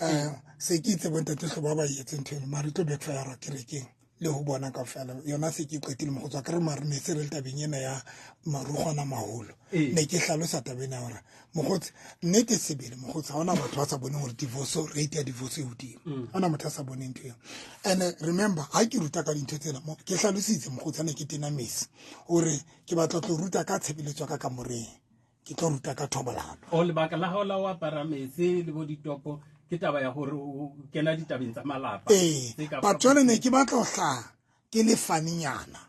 se ke itse bontate hlobo ba etse ntho eno mare tlo backfire kerekeng le ho bona kaofela. Yona se ke qetile mokgotsi wa ka re mare ne se re le tabeng ena ya marukgwana maholo. Ne ke hlalosa taba ena hore mokgotsi nnete sebele mokgotsi ha hona batho ba sa boneng hore divorce rate ya divorce e hodimo. Ha hona motho a sa boneng ntho eo. And remember ha ke ruta ka dintho tsena mo ke hlalositse mokgotsi ha ne ke tena mese hore ke batla tlo ruta ka tshebeletso ya ka kamoreng. Ke tlo ruta ka thobalano. O lebaka la hao la ho apara mese le bo ditopo ke taba ya hore o kena ditabeng tsa malapa. Ee, but jwale ne ke batla ho hlaha ke le funny-nyana.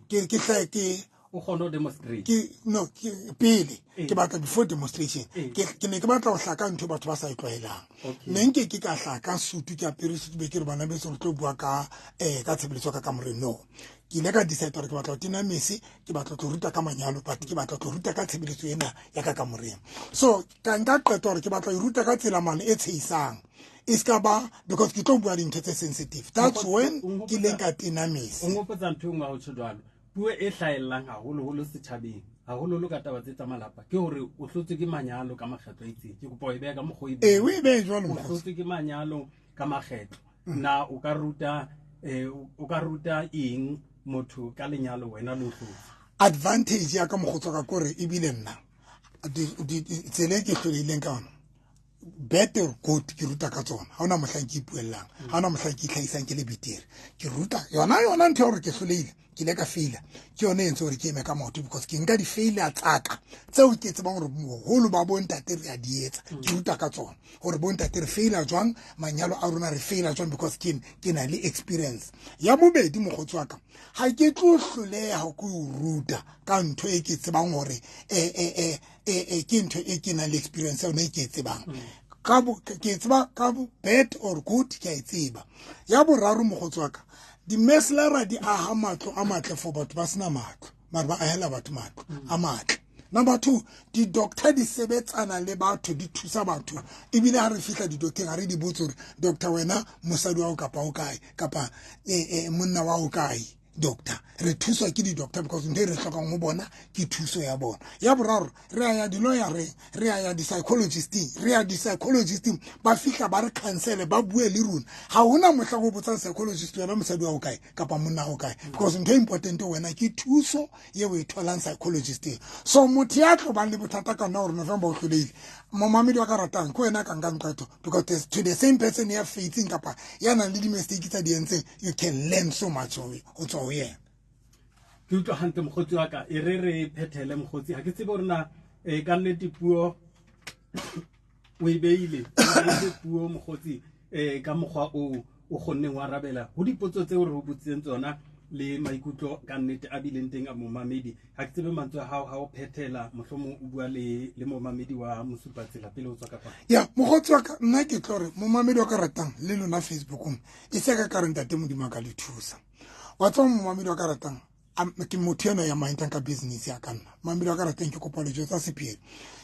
Ke hlahe ke o kgone ho demonstrate. Ke no ke pele ke batla before demonstration. Ke ne ke batla ho hlaha ka ntho batho ba sa e tlwaelang. Ne nke ke ka hlaha ka sutu ke apere sutu be ke re bana beso re tlo bua ka ka tshebeletso ka kamoreng. No. Ke ile ka decide hore ke batla ho tena mese, ke batla tlo ruta ka manyalo, but ke batla tlo ruta ka tshebeletso ena ya ka kamoreng. So ka nka qeto hore ke batla ho ruta ka tsela mane e tshehisang. E ska ba because ke tlo bua dintho tse sensitive. That's when ke ileng ka tena mese. O nghopotsa ntho e nngwe ha o tjho jwalo. Puo e hlahellang haholoholo setjhabeng, haholoholo ka taba tse tsa malapa, ke hore o hlotswe ke manyalo ka makgetlo a itseng. Ke kopa o e behe ka mokgwa o e Ee, o e behe jwalo O mokgotsi. hlotswe ke manyalo ka makgetlo. Na o ka ruta o ka ruta eng motho ka lenyalo wena le o hlotse? Advantage ya ka mokgotsi wa ka kore ebile nna tsela e ke hlolehileng ka yona bad or good ke ruta ka tsona. Ha hona mohlang ke ipuellang, ha hona mohlang ke itlhahisang ke le betere. Ke ruta yona ntho ya hore ke hlolehile, ke ile ka faila. Ke yona e entse hore ke eme ka maoto because ke nka di-failure tsa ka tseo ke tsebang hore boholo ba bontate re a di etsa. Ke ruta ka tsona hore bontate re faila jwang, manyalo a rona re faila jwang because ke na le experience. Ya bobedi mokgotsi wa ka, ha ke tlo hloleha ho ke o ruta ka ntho e ke tsebang hore ke ntho e ke nang le experience ya yona e ke e tsebang. Ka bo, ke tseba ka bo bad or good ke a e tseba. Ya boraro mokgotsi wa ka, di-meslara di aha matlo a matle for batho ba sena matlo, mare ba ahela batho matlo a matle. Number 2, di-doctor di sebetsana le batho, di thusa batho. Ebile ha re fihla di-doctor-eng, ha re di botse hore doctor wena mosadi wa hao kapa o kae, kapa monna wa hao kae, doctor. Re thuswa ke di-doctor because ntho e re hlokang ho bona ke thuso ya bona. Ya boraro, re a ya di-lawyer-eng, re a ya di-psychologist-eng, re ya di-psychologist-eng, ba fihla ba re counsel, ba bue le rona. Ha hona mohla o botsang psychologist wena mosadi wa hao kae kapa monna wa hao kae, because ntho e important ho wena ke thuso eo o e tholang psychologist-eng. So motho ya tlo bang le bothata ka nna hore November o hlolehile, momamedi wa ka ratang ke wena ka nkang qeto, because to the same person ya faithing kapa ya nang le di-mistake tsa di entseng, you can learn so much ho tswa ho yena. Ke utlwa hantle mokgotsi wa ka, e re re phethele mokgotsi. Ha ke tsebe hore na ka nnete puo o e beile, o beile puo mokgotsi ka mokgwa o o kgonneng ho arabela ho dipotso tseo re ho botsitseng tsona le maikutlo ka nnete a bileng teng a momamedi. Ha ke tsebe mantswe a hao ha o phethela, mohlomong o bua le momamedi wa Mosupatsela pele o tswa ka kwano. Ya, mokgotsi wa ka, nna ke tlo re momamedi wa ka ratang le lona Facebookong, e se ka ka re ntate Modimo a ka le thusa. Wa tseba momamedi wa ka ratang, ke motho ena ya mindang ka business ya ka nna. Momamedi wa ka ratang, ke kopa dijo tsa sephiri.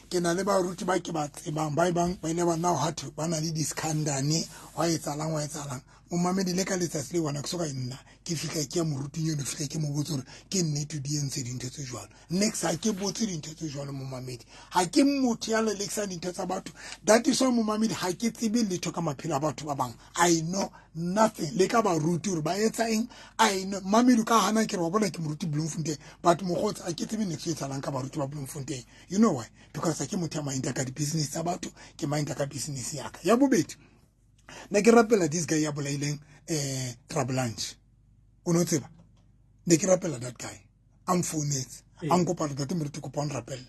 Ke na le baruti ba ke ba tsebang, ba e bang ba ile ba nna ho thwe ba na le di-scandal, hwa etsahalang, hwa etsahalang. Momamedi le ka letsatsi le wena ke soka nna Ke fihla ke ya moruting eno, fihla ke mo botse hore ke nnete di entse dintho tse jwalo. Next ha ke botse dintho tse jwalo momamedi. Ha ke motho ya lelekisang dintho tsa batho. That is why momamedi ha ke tsebe letho ka maphelo a batho ba bang. I know nothing. Le ka baruti hore ba etsa eng. I know mamedi ka hana ke re wa bona ke moruti Bloemfontein, but mokgotsi a ke tsebe next e etsahalang ka baruti ba Bloemfontein. You know why? Because ha ke motho ya mind ka di-business tsa batho, ke mind ka business ya ka. Ya bobedi, ne ke rapela this guy ya bolaileng Trablanche. O no tseba, ne ke rapela that guy, a mfounetse, a nkopa re tate moruti kopa o nrapelle,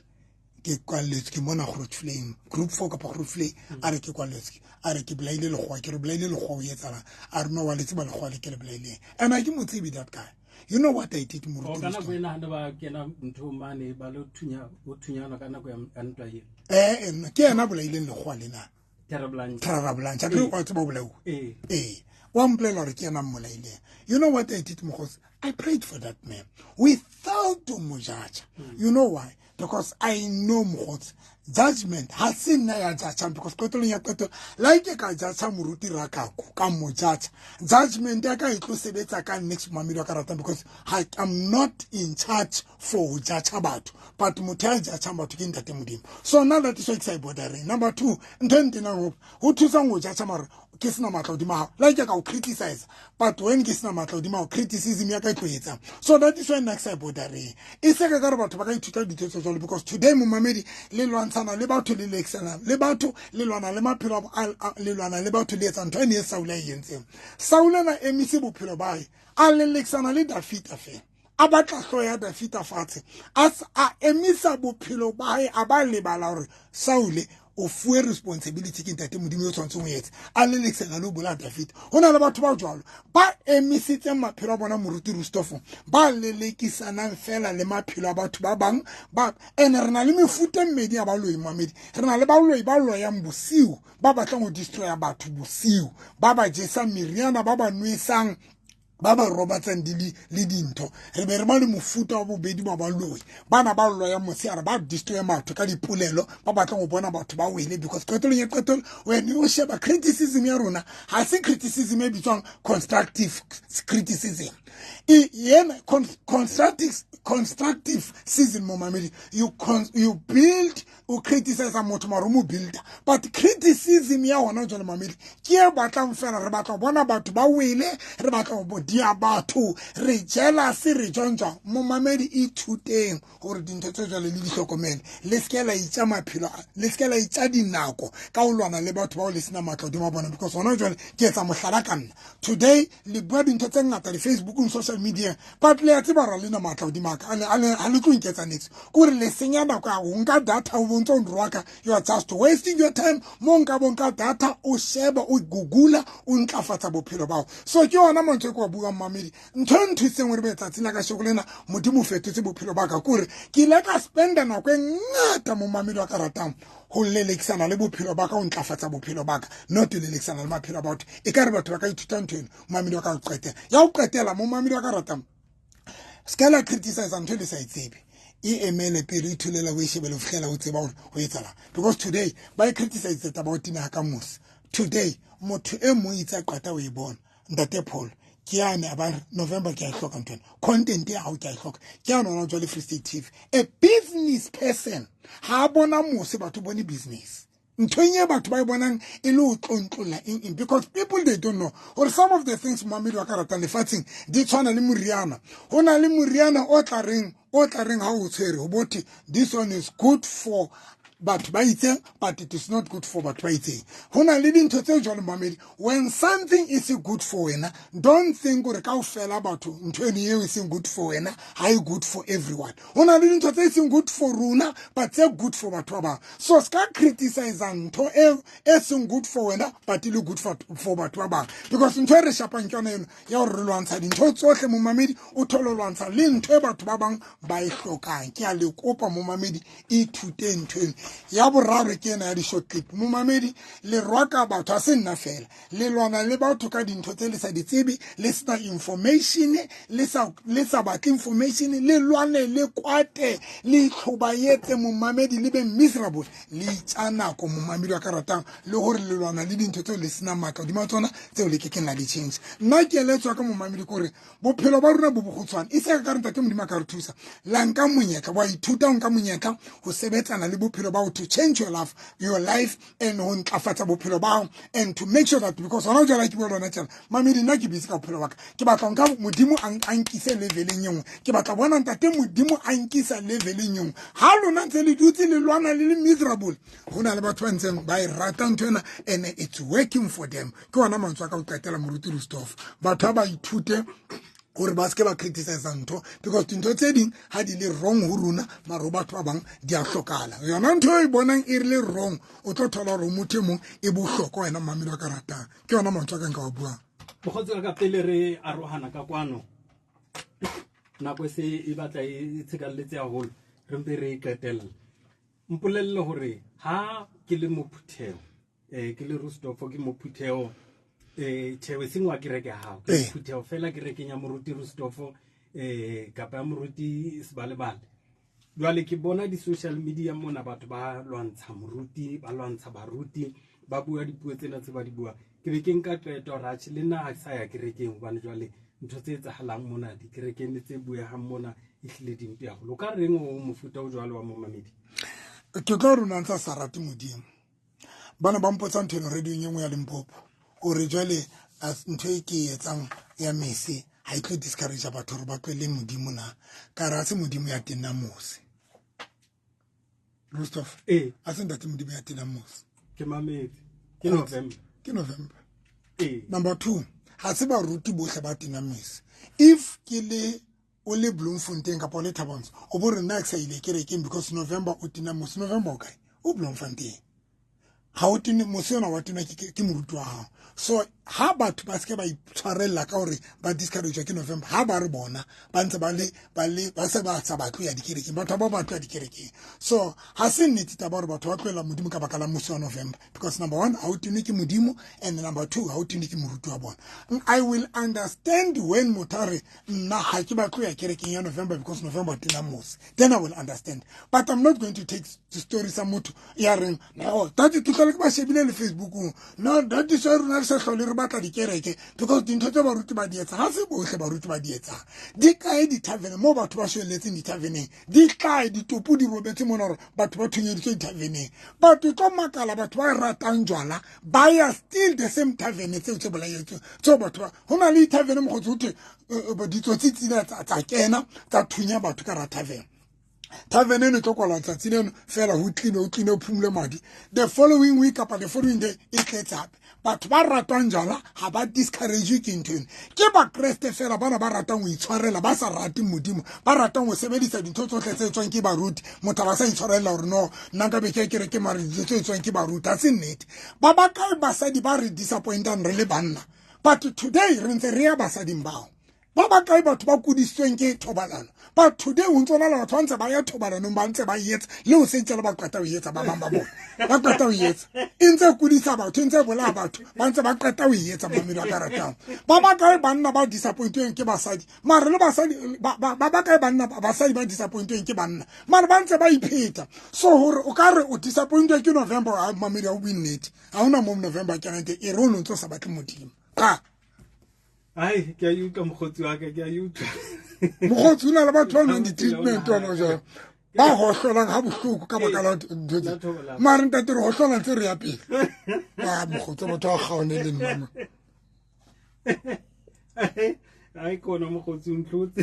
ke kwalletswe ke mona Grootvlei group 4 kapa Grootvlei. A re ke kwalletswe, a re ke bolaile lekgowa, ke re bolaile lekgowa o etsalang? A re no wa le tseba lekgowa le ke le bolaileng. And ha ke mo tsebe that guy. You know what I did, moruti? Ka nako ena ha ne ba kena nthong mane ba lo thunya, ho thunyana ka nako ya ntwa eo. Ke yena a bolaileng lekgowa lena. Terrablanche. Terrablanche. A ke wa tseba o bolauwe? Wa mpolela hore ke yena a mmolaileng. You know what I did, mokgotsi? I prayed for that man without mo judge. You know why? Because I know mokgotsi, judgment ha se nna ya judge, because qetellong ya qeto like ka judge moruti Rakako ka mo judge, judgment ya ka e tlo sebetsa ka next mamedi wa ka ratang, because I'm not in charge for judge batho, but motho ya judge batho ke ntate Modimo. So now that is why ke sa e bordering. Number 2, ntho e ntenang ho thusang ho judge mara ke sena matla hodima hao, like ka o criticize, but when ke sena matla hodima hao, criticism ya ka e tlo etsang. So that is why nna ke sa e bordering. E se ka re batho ba ka ithuta ditho tse jwalo, because today momamedi le lwantshana le batho, le lekisana le batho, le lwana le maphelo a le lwana le batho, le etsa ntho e ne e Saule a e entseng. Saule na emise bophelo ba hae, a lelekisana le Dafita fela, a batla hlooho ya Dafita fatshe, a emisa bophelo ba hae, a ba lebala hore Saule o fuwe responsibility ke ntate Modimo yo tshwanetseng ho etsa, a lelekisana le ho bolaya Dafita. Ho na le batho ba jwalo ba emisitseng maphelo a bona moruti Rustofo, ba lelekisanang fela le maphelo a batho ba bang ba. Ene re na le mefuta e mmedi ya baloi mamedi. Re na le baloi ba loyang bosiu, ba batlang ho destroya batho bosiu, ba ba jesang meriana, ba ba nwesang, ba ba robatsang le dintho. Re be re ba le mofuta wa bobedi ba baloi, bana ba loyang motshehare, ba destroy batho ka dipolelo, ba batlang ho bona batho ba wele, because qetellong ya qetello wena o sheba criticism ya rona ha se criticism e bitswang constructive criticism. E yena constructive season momamedi, you build, o criticize motho mara o mo builder, but criticism ya hona jwale mamedi ke e batlang fela, re batla ho bona batho ba wele, re batla ho dia batho, re jealous, re jwang jwang. Momamedi ithuteng hore dintho tse jwale le di hlokomele, le se ke la itja maphelo, le se ke la itja dinako ka ho lwana le batho bao le sena matla hodima bona, because hona jwale ke etsa mohlala ka nna. Today le bua dintho tse ngata di Facebookong, social media, but le a tseba hore ha le na matla hodima ka, ha le tlo nketsa niks. Ke hore le senya nako ya ho nka data o bontse o nroaka, you are just wasting your time. Mo nka bo nka data o sheba, o googla, o ntlafatsa bophelo bao. So ke yona mantswe ke wa buang mamedi. Ntho e nthusitseng hore be tsatsi la kasheko lena Modimo o fetotse bophelo ba ka, ke hore ke ile ka spenda nako e ngata mo mamedi wa ka ratang ho lelekisana le bophelo ba ka, ho ntlafatsa bophelo ba ka, not ho lelekisana le maphelo a batho. E ka re batho ba ka ithuta ntho eno, mamedi wa ka ho qetela. Ya ho qetela mo mamedi wa ka ratang, se ka la criticize ntho e le sa e tsebe, e emele pele, e thulela o e shebele ho fihlela o tseba hore ho etsahalang. Because today ba e criticize taba ho tina ka mosi. Today motho e mong itse a qeta o e bona, ntate Paul, ke yane a ba November ke a e hloka ntho ena, content ya hao ke a e hloka. Ke yane hona jwale Free State TV, a business person ha a bona mose, batho bone business. Ntho e batho ba e bonang e le ho tlontlolla eng eng, because people they don't know hore some of the things mamedi wa ka ratang lefatsheng di tshwana le moriana. Ho na le moriana o tla reng ha o tshwere ho bothe this one is good for batho ba itseng, but it is not good for batho ba itseng. Ho na le dintho tse jwalo mamedi, when something is good for wena, don't think hore kaofela batho ntho eno eo e seng good for wena ha e good for everyone. Ho na le dintho tse seng good for rona but tse good for batho ba bang. So ska criticize ntho e seng good for wena but e le good for batho ba bang, because ntho e re shapang ke yona eno ya hore re lwantsha dintho tsohle momamedi, o thole ho lwantsha le ntho e batho ba bang ba e hlokang. Ke a le kopa momamedi, ithute ntho eno. Ya boraro ke ena ya di-short clip. Momamedi, le rwaka batho, a se nna fela, le lwana le batho ka dintho tse le sa di tsebe, le sena information, le sa batle information, le lwane, le kwate, le itlhobayetse momamedi, le be miserable, le itja nako momamedi wa ka ratang, le hore le lwana le dintho tseo le sena matla hodima tsona, tseo le kekeng la di change. Nna ke eletswa ka momamedi kore bophelo ba rona bo bokgutshwane, e se ka re ntate Modimo a ka re thusa, la nka monyetla wa ithuta, o nka monyetla ho sebetsana le bophelo ba ho, to change your life and ho ntlafatsa bophelo ba hao, and to make sure that, because hona jwale ke bua le wena tjena mamedi, nna ke busy ka bophelo ba ka, ke batla nka Modimo a nkise leveleng e nngwe, ke batla bona ntate Modimo a nkisa leveleng e nngwe. Ha lona ntse le dutse le lwana le le miserable, ho na le batho ba ntseng ba e rata ntho ena, and it's working for them. Ke ona mantswe a ka ho qetela, moruti Rustov. Batho ba ithute hore ba se ke ba criticize ntho, because dintho tse ding ha di le wrong ho rona, mara ho batho ba bang di a hlokahala. Yona ntho e bonang e re le wrong, o tlo thola hore motho e mong e bohlokwa wena mamedi wa ka ratang. Ke yona mantswe a ka nka wa buang. Mokgotsi wa ka, pele re arohana ka kwano, nako e se e batla e tshekalletse haholo, re mpe re e qetelle. Mpolelle hore ha ke le mo phutheho, ke le Rustofo, ke mo phutheho, tjhe, e seng wa kereke ya hao, ke phutheho fela kerekeng ya moruti Rustofo, kapa ya moruti Sebalebale. Jwale ke bona di-social media mona batho ba lwantsha moruti, ba lwantsha baruti, ba bua dipuo tsena tse ba di buang. Ke be ke nka qeto hore atjhe, le nna ha ke sa ya kerekeng, hobane jwale ntho tse etsahalang mona dikerekeng le tse buehang mona e hlile di mpe haholo. O ka reng o mofuta o jwalo wa momamedi? Ke tlo rona ntse a sa rate Modimo. Bana ba mpotsa ntho eno radio-eng e nngwe ya Limpopo, hore jwale ntho e ke e etsang ya mese ha e tlo discourage batho hore ba tlohele Modimo na. Ka re ha se Modimo ya tenang mose. Rustov, ha se ntate Modimo ya tenang mose. Ke mametse. Ke November. Ke November. Number 2, ha se baruti bohle ba tenang mese. If ke le o le Bloemfontein kapa o le Thabonso, o bo re nna ke sa ile kerekeng because November o tena mose. November o kae? O Bloemfontein. Ha o tene mose ona wa tena ke moruti wa hao. So ha batho ba se ke ba itshwarella ka hore ba discourage ke November, ha ba re bona ba ntse ba le ba le ba se ba sa batle ya dikerekeng, batho ba ba tloya dikerekeng. So ha se nnete taba hore batho ba tlohela Modimo ka baka la mose wa November, because number 1, ha o tene ke Modimo, and number 2, ha o tene ke moruti wa bona. I will understand when motho a re nna ha ke batle ya kerekeng ya November because November tena mose, then I will understand. But I'm not going to take the story sa motho ya reng no that ke tlhole ke ba shebile le Facebookong, no that is why rona re sa hlole re batla dikereke, because dintho tse baruti ba di etsang ha se bohle baruti ba di etsang. Di kae di-tavern moo batho ba shwelletseng di-taverneng? Di kae ditopo di robetse mona hore batho ba thunyeditswe di-taverneng? Batho tlo makala, batho ba ratang jwala ba ya still the same tavern tseo tse bolayetsweng tseo batho ba ho na le di-tavern mokgotsi ho thwe ditsotsi tsena tsa kena tsa thunya batho ka ra tavern. Tavern eno e tlo kwalwa tsatsi leno fela, ho clean, ho clean, ho phumule madi. The following week kapa the following day e tletse hape. Batho ba ratang jwala ha ba discourage ke ntho eno. Ke Bakreste fela bana ba ratang ho itshwarela, ba sa rateng Modimo, ba ratang ho sebedisa dintho tsohle tse etswang ke baruti. Motho ba sa itshwarela hore no, nna nka be ke ya kerekeng mare dintho tse etswang ke baruti, ha se nnete. Ba ba kae basadi ba re disappointang re le banna? But today re ntse re ya basading bao. Ba ba kae batho ba kudisitsweng ke thobalano? But today o ntso na le batho ba ntse ba ya thobalanong, ba ntse ba etsa le ho sentse le ba qeta ho etsa, ba bang ba bona ba qeta ho etsa, e ntse kudisa batho, e ntse bolaya batho, ba ntse ba qeta ho etsa. Mamedi wa ka ratang, ba ba kae banna ba disappointweng ke basadi? Mare le basadi ba ba kae banna basadi ba disappointweng ke banna? Mare ba ntse ba ipheta. So hore o ka re o disappointwe ke November, mamedi ha o bue nnete. Ha hona mo November kenang teng, e re o no ntso sa batle Modimo. Ka Ai, ke a utlwa mokgotsi wa ka, ke a utlwa. Mokgotsi o na le batho ba nwang di-treatment hona jwale, ba hohlolang ha bohloko ka baka la ntho tse. Mare ntate re hohlola ntse re ya pele. Ah, mokgotsi, motho a kgaone le nna mo. Ai, kona mokgotsi, o ntlotse.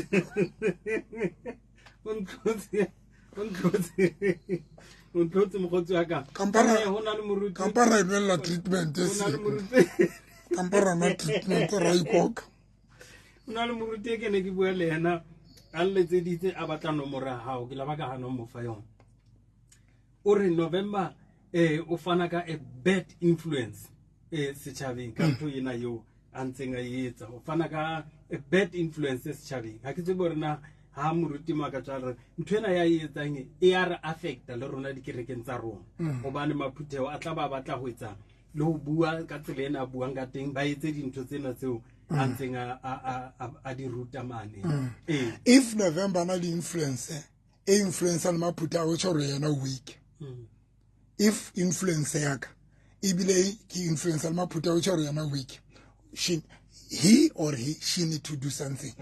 O ntlotse. O ntlotse. O ntlotse mokgotsi wa ka. Kampara ho na le moruti. Kampara e nwella treatment e Ho na le se. moruti. Kampara nwa treatment ra ikoka. Ho na le moruti e ke ne ke bua le yena, a nletseditse a batla nomoro ya hao, ke la ba ka hana ho mo fa yona. O re November o fana ka a bad influence setjhabeng ka ntho ena eo a ntseng a e etsa. O fana ka a bad influence setjhabeng. Ha ke tsebe hore na Ha moruti Makatso a re ntho ena ya e etsang e ya re affecta le rona dikerekeng tsa rona, hobane maphutheho a tla ba batla ho etsa le ho bua ka tsela ena a buang ka teng, ba etse dintho tsena tseo a ntseng a di ruta mane. If November na le influence e influencer le maphutha o tjho re yena weak. If influence ya ka ebile ke influencer le maphutha o tjho re yena weak, she he or he she need to do something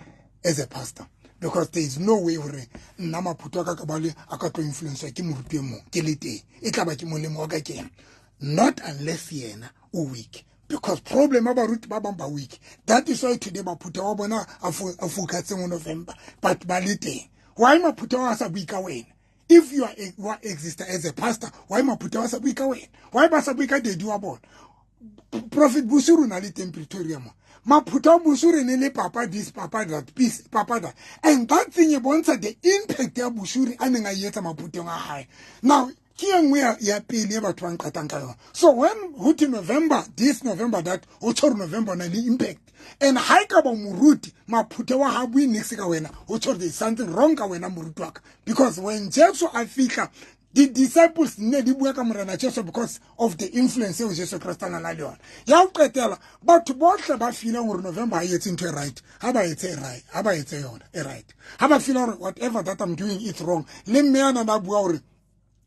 as a pastor, because there is no way hore nna maphutha ka ba le a ka tlo influencer ke moruti e mong ke le teng, e tla ba ke molemo wa ka ke eng, not unless yena o weak, because problem ba baruti ba bang ba weak. That is why today maphutha wa bona a focusing on November, but ba le teng. Why maphutha wa sa bui ka wena? If you are exist as a pastor, why maphutha wa sa bui ka wena? Why ba sa bui ka daddy wa bona? Prophet Busuru na le teng Pretoria mo. Maphutha Busuru ne le papa this, papa that, peace, papa that. And that thing e bontsha the impact ya Busuru a neng a etsa maphutheng a hae. Now ke engwe ya pele e batho ba nqatang ka yona. So when ho thwe November this, November that, ho tjho November na le impact. And ha e ka ba moruti maphuthe wa ha bue niks ka wena, ho tjho there is something wrong ka wena moruti wa ka. Because when Jesu a fihla, the disciples ne di bua ka morena Jesu because of the influence eo Jesu Christ a nang le yona. Ya ho qetela batho bohle ba feelang hore November ha etse ntho e right, ha ba etse right, ha ba etse yona e right. Ha ba feel hore whatever that I'm doing is wrong, le mme ana na bua hore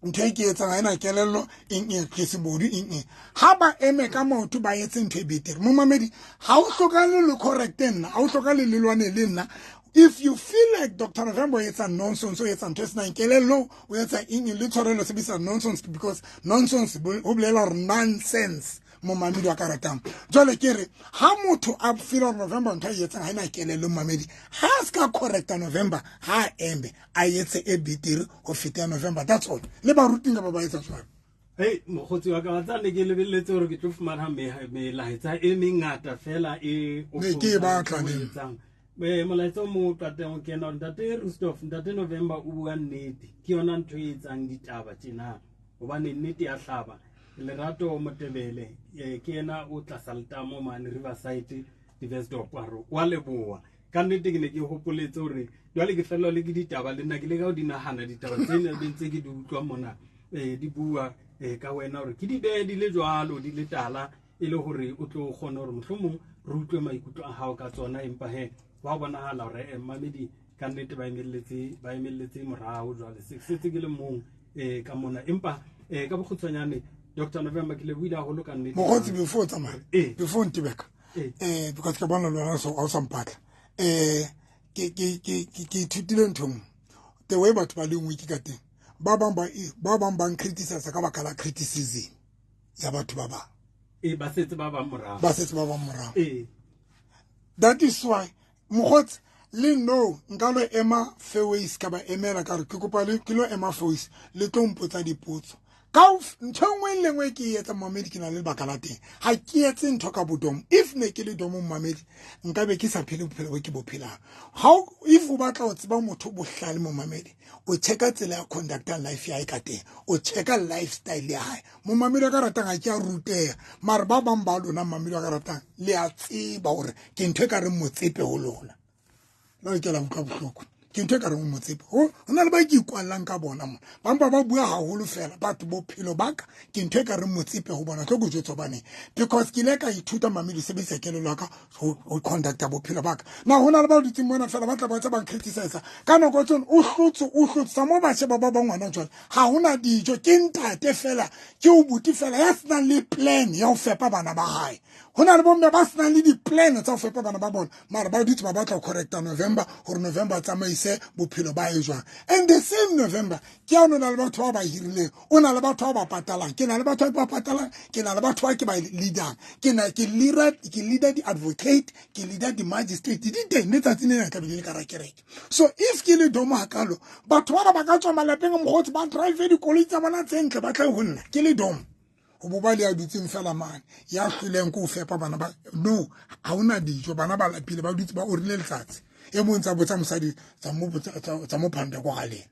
ntho e ke etsang ha ena kelello eng eng ke sebodu eng eng, ha ba eme ka maoto ba etse ntho e betere. Momamedi, ha o hlokahale le correct nna, ha o hlokahale le lwane le nna. If you feel like Dr. November o etsa nonsense, o etsa ntho e senang kelello, o etsa eng eng, le tshwarelo sebedisa nonsense, because nonsense ho bolela hore nonsense, momamedi wa ka ratang. Jwale ke re ha motho a feel hore November ntho e etsang ha ena kelello, momamedi ha se ka correcta November, ha embe a etse e betere ho feta November. That's all. Le baruting ba ba etsa jwalo. Hey, mokgotsi wa ka, wa tseba ne ke lebelletse hore ke tlo fumana melaetsa e mengata fela e o Ne ke e batla le. etsang. Molaetsa o mo qateng o kena hore Ntate Rustov, Ntate November o bua nnete. Ke yona ntho e etsang ditaba tjena, hobane nnete ya hlaba. Lerato Motebele, ke yena o tlasa letamo mane Riverside Diversdorp, a re wa leboha. Ka nnete ke ne ke hopoletse hore jwale ke fellwa le ke ditaba le nna ke leka ho di nahana ditaba tsena be ntse ke di utlwa mona, di bua ka wena hore ke di behe di le jwalo di le tala, e le hore o tlo kgona hore mohlomong re utlwe maikutlo a hao ka tsona. Empa he wa bonahala hore mamedi ka nnete ba emelletse morao jwale, se setse ke le mong ka mona. Empa ka bokgutshwanyane Dr. November ke lebohile haholo ka nnete. Mokgotsi, before o tsamaya, before ntibeka, because ke bona le wena so ha o sa mpatla, ke ithutile ntho nngwe, the way batho ba leng weak ka teng, ba bang ba criticize ka baka la criticism ya batho ba bang. Ba setse ba bang morao. Ba setse ba bang morao. That is why mokgotsi le no nka lo ema fairways ka ba emela ka re ke kopa le ke lo ema fairways le tlo mpotsa dipotso. Ka ntho nngwe le nngwe ke e etsa momamedi ke na le lebaka la teng. Ha ke etse ntho ka bodomo. If ne ke le domo momamedi nka be ke sa phele bophelo bo ke bo phelang. If o batla ho tseba motho bohlale momamedi, o checka tsela ya conductor life ya hae ka teng, o checka lifestyle ya hae. Momamedi wa ka ratang ha ke a ruteha, mara ba bang ba lona momamedi wa ka ratang le a tseba hore ke ntho e ka reng motsepe ho lona. La ke la utlwa bohloko. Ke ntho e ka reng motsepe. Ho na le ba ke ikwallang ka bona mona. Ba mpa ba bua haholo fela, but bophelo ba ka ke ntho e ka reng motsepe ho bona. Tlo ke jwetsa hobane because ke ile ka ithuta mamedi sebedisa kelello ya ka ho conducta bophelo ba ka. Na ho na le ba dutseng mona fela ba tla ba tsa ba criticize ka nako tsone o hlotse sa mo ba sheba ba bang ngwana jwale. Ha hona dijo, ke ntate fela, ke o buti fela ya senang le plan ya ho fepa bana ba hae. Ho na le bomme ba senang le di-plan tsa ho fepa bana ba bona, mara ba dutse ba batla ho correcta November hore November tsamaise bophelo ba e jwang. And the same November ke ya o na le batho ba ba hirileng, o na le batho ba ba patalang, ke na le batho ba ba patalang, ke na le batho ba ke ba leadang, ke na ke leader di-advocate, ke leader di-magistrate, di teng letsatsi lena tla be le ka rakereke. So if ke le domo hakalo, batho bana ba ka tswa malapeng a mokgotsi ba drive dikoloi tsa bona tse ntle ba tle ho nna ke le domo. Ho bo ba le ya dutseng fela mane ya hloleng ko fepa bana ba no ha hona dijo, bana ba lapile ba dutse ba orile letsatsi. E mong tsa botsa mosadi tsa mo phanda kwa galeng.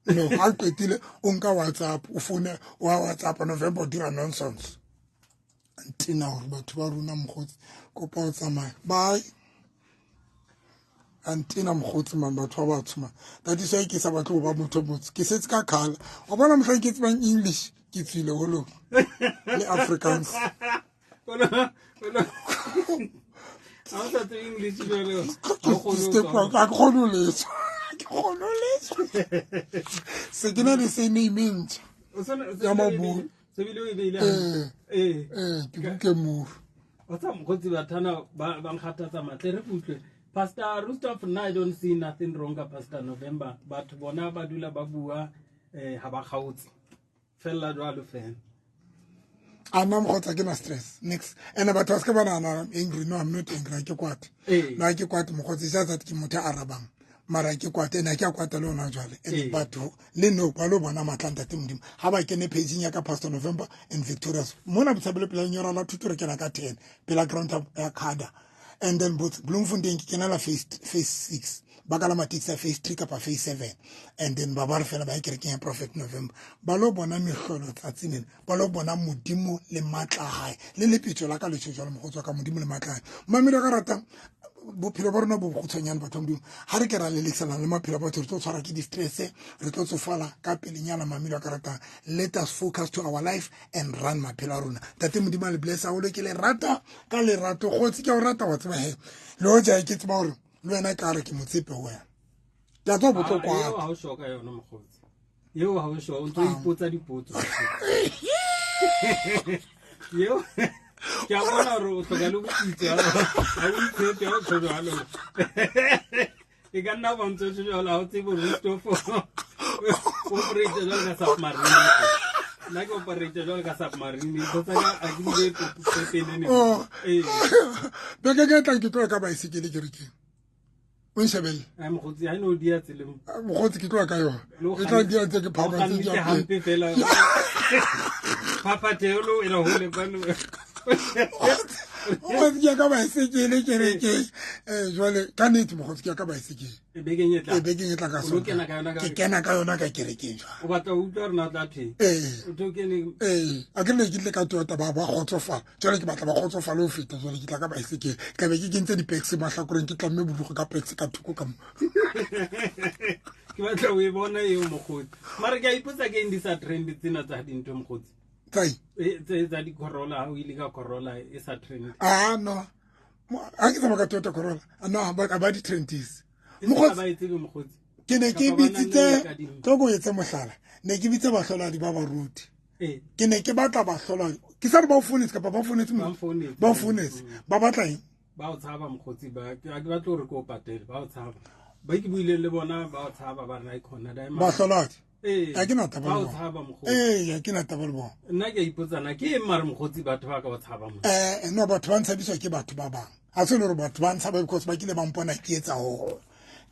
No ha qetile o nka WhatsApp o phone wa WhatsApp November dira nonsense. Ntina hore batho ba rona mokgotsi kopa o tsamaya. Bye. Ba ntena mokgotsi man, batho ba batsho man. That is why ke sa batle ho ba motho motsho. Ke setse ka khala. Wa bona mohlang ke tsebang English, ke tswile ho lona. Le Afrikaans. Ha o sa tsebe English jwale, ha o kgone ho Step tswa. Ha ke kgone ho letswa. Ke kgone ho letswa. Se ke na le surname e ntjha. O sena- Ya Maburu. Se bile o e beile hantle. Eh. Eh, ke buke muru. Wa tseba mokgotsi bathana ba nkgathatsa matle re kutlwe. Pastor Rustoph nna I don't see nothing wrong ka Pastor November. Batho bona ba dula ba bua ha ba kgaotse. Fella jwalo fela. A nna mokgotsi ha ke na stress. Next. And batho ba se ke ba nahana I'm angry. No, I'm not angry. Ha ke kwate. No, ha ke kwate mokgotsi. It's just that ke motho a arabang. Mara ke kwate, ene ha ke a kwata le hona jwale. And batho le no ba lo bona matla ntate Modimo. Ha ba kene page-ing ya ka Pastor November and Victorious. Mona Botshabelo pela lenyora la thuto re kena ka 10 pela ground ya Kada. And then both Bloemfontein ke kena la phase 6. Ba ka la matekisi a phase 3 kapa phase 7. And then ba ba re fela ba ye kerekeng ya Prophet November. Ba lo bona mehlolo tsatsi lena. Ba lo bona Modimo le matla a hae. Le lepetjo la ka le tjho jwalo mokgotsi wa ka, Modimo le matla a hae. Mamelo ka ratang bophelo ba rona bo bokgutshwanyane batho ba Modimo. Ha re ke ra lelekisana le maphelo a batho, re tlo tshwarwa ke di-stress, re tlo tsofala ka pelenyana. Mamelo a ka ratang. Let us focus to our life and run maphelo a rona. Ntate Modimo a le bless haholo, ke le rata ka lerato. Kgotsi ke a o rata, wa tseba he. Le hoja ke tseba hore le wena ka re ke motsepe ho wena. Ke a tseba bohloko Ah, wa eo ka. ha o sure ka yona mokgotsi. Eo ha o sure, o ntso ipotsa dipotso. Eo ke a bona hore o hloka le botsitso, ha o itshepe, ha o tjho jwalo. E ka nna ba ntso tjho jwalo, ha o tsebe hore Rustoph o operate jwalo ka submarine. Nna ke operate jwalo ka submarine. Ntho tsa ka ha ke di beye pepenene. Oh. Ee. Beke ke tlang ke tloha ka baesekele kerekeng. O nshebelle. Ai, mokgotsi, ha e no dia tseleng. Ah, mokgotsi, ke tloha ka yona. Le o E tla dia ntse ke phama, ntse ke kgannitse ya hampe pele. fela. Phaphatheho le o ela hole kwano. Mokgotsi, ke ya ka baesekele kerekeng. Jwale, ka nnete mokgotsi, ke ya ka baesekele. E bekeng e tlang. E bekeng e tlang ka O lo Sontaha. kena ka yona ka Ke kena ka yona ka kerekeng jwale. O batla ho utlwa hore na o tla thweng? Ee. O tlo kene- Ee, a ke ne ke tle ka Toyota ba kgotsofala. Jwale ke batla ba kgotsofale ho feta. Jwale ke tla ka baesekele. Ke tla be ke kentse di-packs mahlakoreng, ke tlamme borukgwe ka packs ka thoko ka mo. Ke batla ho e bona eo mokgotsi. Mara ke a ipotsa ke eng di sa trend tsena tsa dintho mokgotsi? Tsa eng? Tse tsa di-Corolla, ha o ile ka Corolla e sa trend. Ah, no. Ha ke tsamaya ka Toyota Corolla, no, ha ba di-trendise. E se Mokgotsi, ba e tsebe mokgotsi. Ke ne ke Kapa ba na le bitsitse, ka dintho. tlo ko etse mohlala. Ne ke bitse bahloladi ba baruti. Ee. Ke ne ke batla bahloladi. Ke sa re ba o founetse kapa ba o founetse Ba motho? nfounetse. Ba o founetse. Ba batla eng? Ba o tshaba mokgotsi, ba, ha ke batle hore ke o patele, ba o tshaba. Ba ke buileng le bona ba o tshaba, ba re khona diamond. Bahloladi. Ee. Ha ke na taba Ba le o bona. tshaba mokgotsi. Ee, ha ke na taba le bona. Nna ke a ipotsa na ke eng mare mokgotsi batho ba ka o tshaba mo? No, batho ba ntshabiswa ke batho ba bang. Ha se le hore batho ba ntshaba because ba kile ba mpona ke etsa hoo.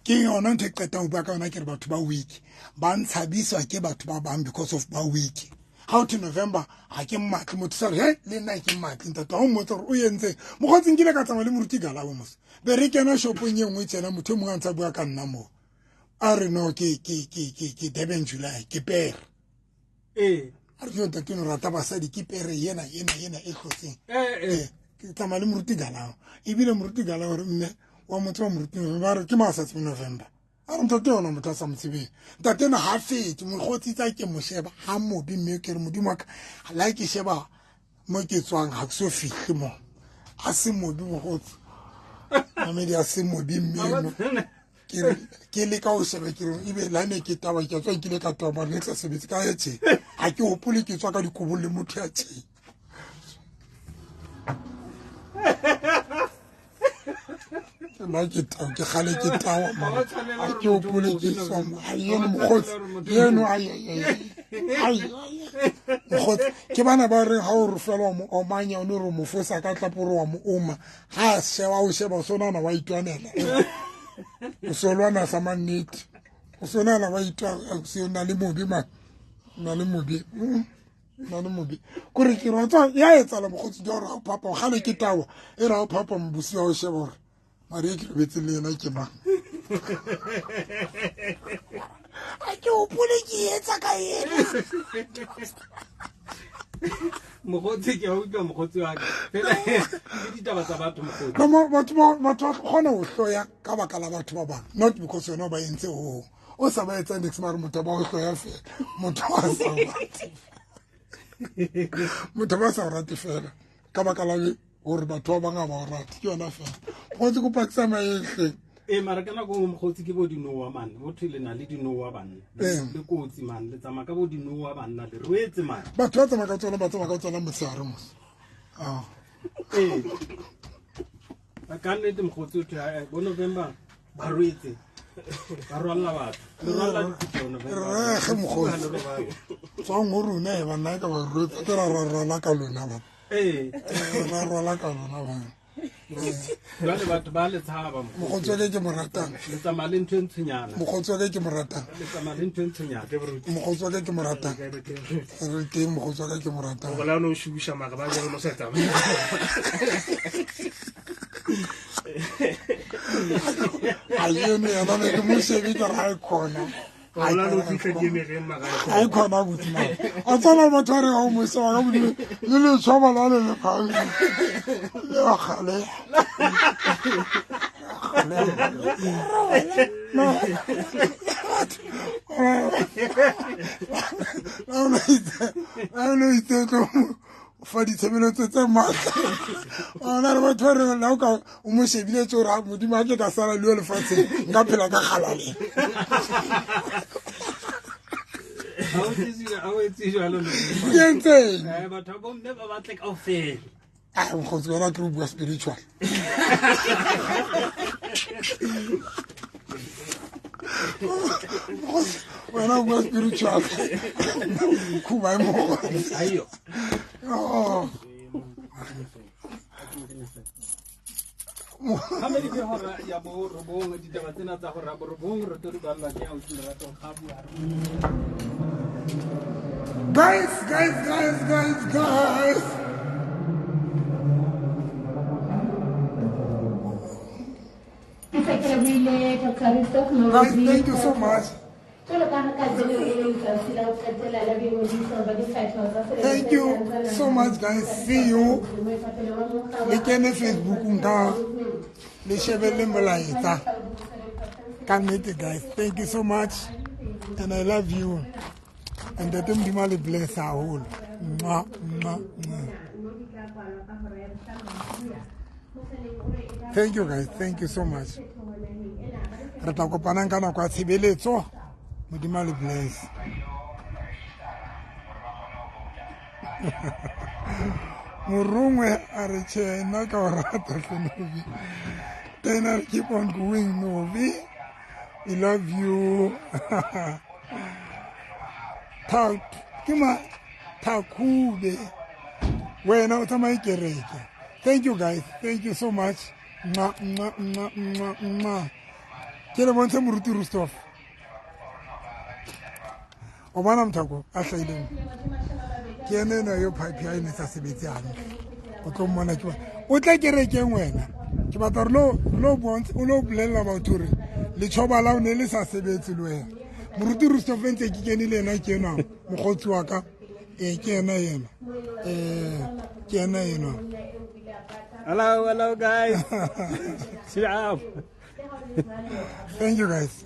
Ke yona ntho e qetang ho bua ka yona, ke re batho ba weak. Ba ntshabiswa ke batho ba bang because of ba weak. Ha o thwe November, ha ke mmatle motho sa re, he, le nna ke mmatle ntate. Ha o mmotsa hore o entseng. Mokgotsi nkile ka tsamaya le moruti Galabo mos. Be re kena shopong e nngwe tjena, motho e mong a ntsa bua ka nna moo. A re no, ke Durban July, ke pere. Ee. A re, jo, ntate, o rata basadi, ke pere ena, ena, ena e hlotseng. Ee. Ke tsamaya le moruti Galabo. Ebile moruti Galabo re, mme, wa motho wa moruti November, a re, ke mang a sa tsebeng November? A re, ntate yona motho a sa mo tsebeng. Ntate ena ha fete, mokgotsi tsa ke mo sheba, ha mobe mme ke re, Modimo wa ka, le ha ke sheba mo ke tswang, ha ke so fihle mo. A se mobe mokgotsi. Mamedi a se mobe mme eno. Ke re, ke leka ho sheba, ke re, ebe la ne ke taba, ke a tswa nkile ka taba, mara ne ke sa sebetse ka ya tjhe. Ha ke hopole ke tswa ka dikobong le motho ya tjhe. Nna ke tau, ke kgale ke tawa, mara ha ke hopole ke tswa mo. Ai, eno mokgotsi, eno, ai, ai, ai, ai, ai, mokgotsi. Ke bana ba reng ha o re fela wa mo omanya, o no re o mo fosa ka tlapo, o re wa mo oma. Ha a sheba, o sheba, o so nahana wa itwanela. O so lwana sa mannete. O so nahana wa itwa, o se o na le mobe, man. O na le mobe. Na le mobe. Kore ke re, wa tseba, ya etsahala mokgotsi, ke hore ha o phapa, kgale ke tawa, e re ha o phapa mobusi wa o sheba hore mare e ke robetse le yena ke mang. Ha ke hopole ke etsa ka yena. Mogotsi ke a utlwa mogotsi wa ka fela ke ditaba tsa batho mogotsi. No, batho ba kgona ho hloya ka baka la batho ba bang, not because wena ba entse ho o sa ba etsa next mare motho ba o hloya fela, motho a sa rate, motho ba sa rate fela ka baka la hore batho ba bang ha ba o rate, ke yona fela. Mogotsi kopa ke tsamaye. E mara ka nako nngwe mogotsi ke bo dinowa man, bo thwe le na le dinowa banna. Le kotsi man, le tsamaya ka bo dinowa banna, le rwetse man. Batho ba tsamaya ka tsona, ba tsamaya ka tsona motshehare mos. Ee. Ka nnete mogotsi o thwe bo November ba rwetse. Ba rwalla batho. Le rwalla diphuthego November. Rre mogotsi. Tswang ho rona e banna ka ba rwetse, ke ra rwala ka lona bana. Ee. Ra rwala ka lona bana. Jwale batho ba le tshaba mogotsi wa ka ke mo ratang. Le tsamaya le ntho e ntshonyana. Mogotsi wa ka ke mo ratang. Le tsamaya le ntho e ntshonyana. Mogotsi wa ka ke mo ratang. Re teng mogotsi wa ka ke mo ratang. O la no shusha mara ba jalo no sa tsamaya. A yeno yena ne ke mo shebe ke ra e khona. A khona buti na. A tsana batho ba re ha o mo se wa ka modimo le le tshwaba la le le phang. Le gale. No. No itse tlo fa ditshebeletso tse matla. Ona re batho ba re la o ka o mo shebile tse hore modimo ha ke ka sala le lefatsheng nka phela ka kgalale. Ha o etse jwalo le. Ke entseng? Batho ba bomme ba batle kaofela. Ah, mokgotsi wena ke o bua spiritual. Wena o bua spiritual. Khuba e mokgotsi. Ayo. Oh. Ha me ke hora ya bo robong ditaba tsena tsa hora bo robong re tlo di balla ke ausi Lerato Kgabu. Guys, guys, guys, guys, guys. Guys, thank you so much. Thank you so much, guys. See you. Le kene Facebook nka le shebelle molaetsa. Ka nnete, guys. Thank you so much and I love you. And Ntate Modimo a le bless haholo. Mwah, mwah, mwah. Thank you, guys. Thank you so much. Re tla kopanang ka nako ya tshebeletso. Modimo a le bless. Morongwe a re tjhe nna ka o rata hle Novi. Tena keep on going Novi. We love you. Ke ma Thakube. Wena o tsamaye kereke. Thank you, guys. Thank you so much. Mwah, mwah, mwah, mwah, mwah. Ke le bontshe moruti Rustov. O bona mthako a hlahileng. Ke ene ena yo pipe ya ene sa sebetse hantle. O tlo mmona ke o tla kerekeng wena. Ke batla re lo bontshe o lo bolella batho hore letjhoba la o ne le sa sebetse le wena. Moruti Rustov ntse ke kene le ena ke ena mokgotsi wa ka. Ke ena yena. Ke ena ena. Hello, hello guys. Ciao. Thank you, guys.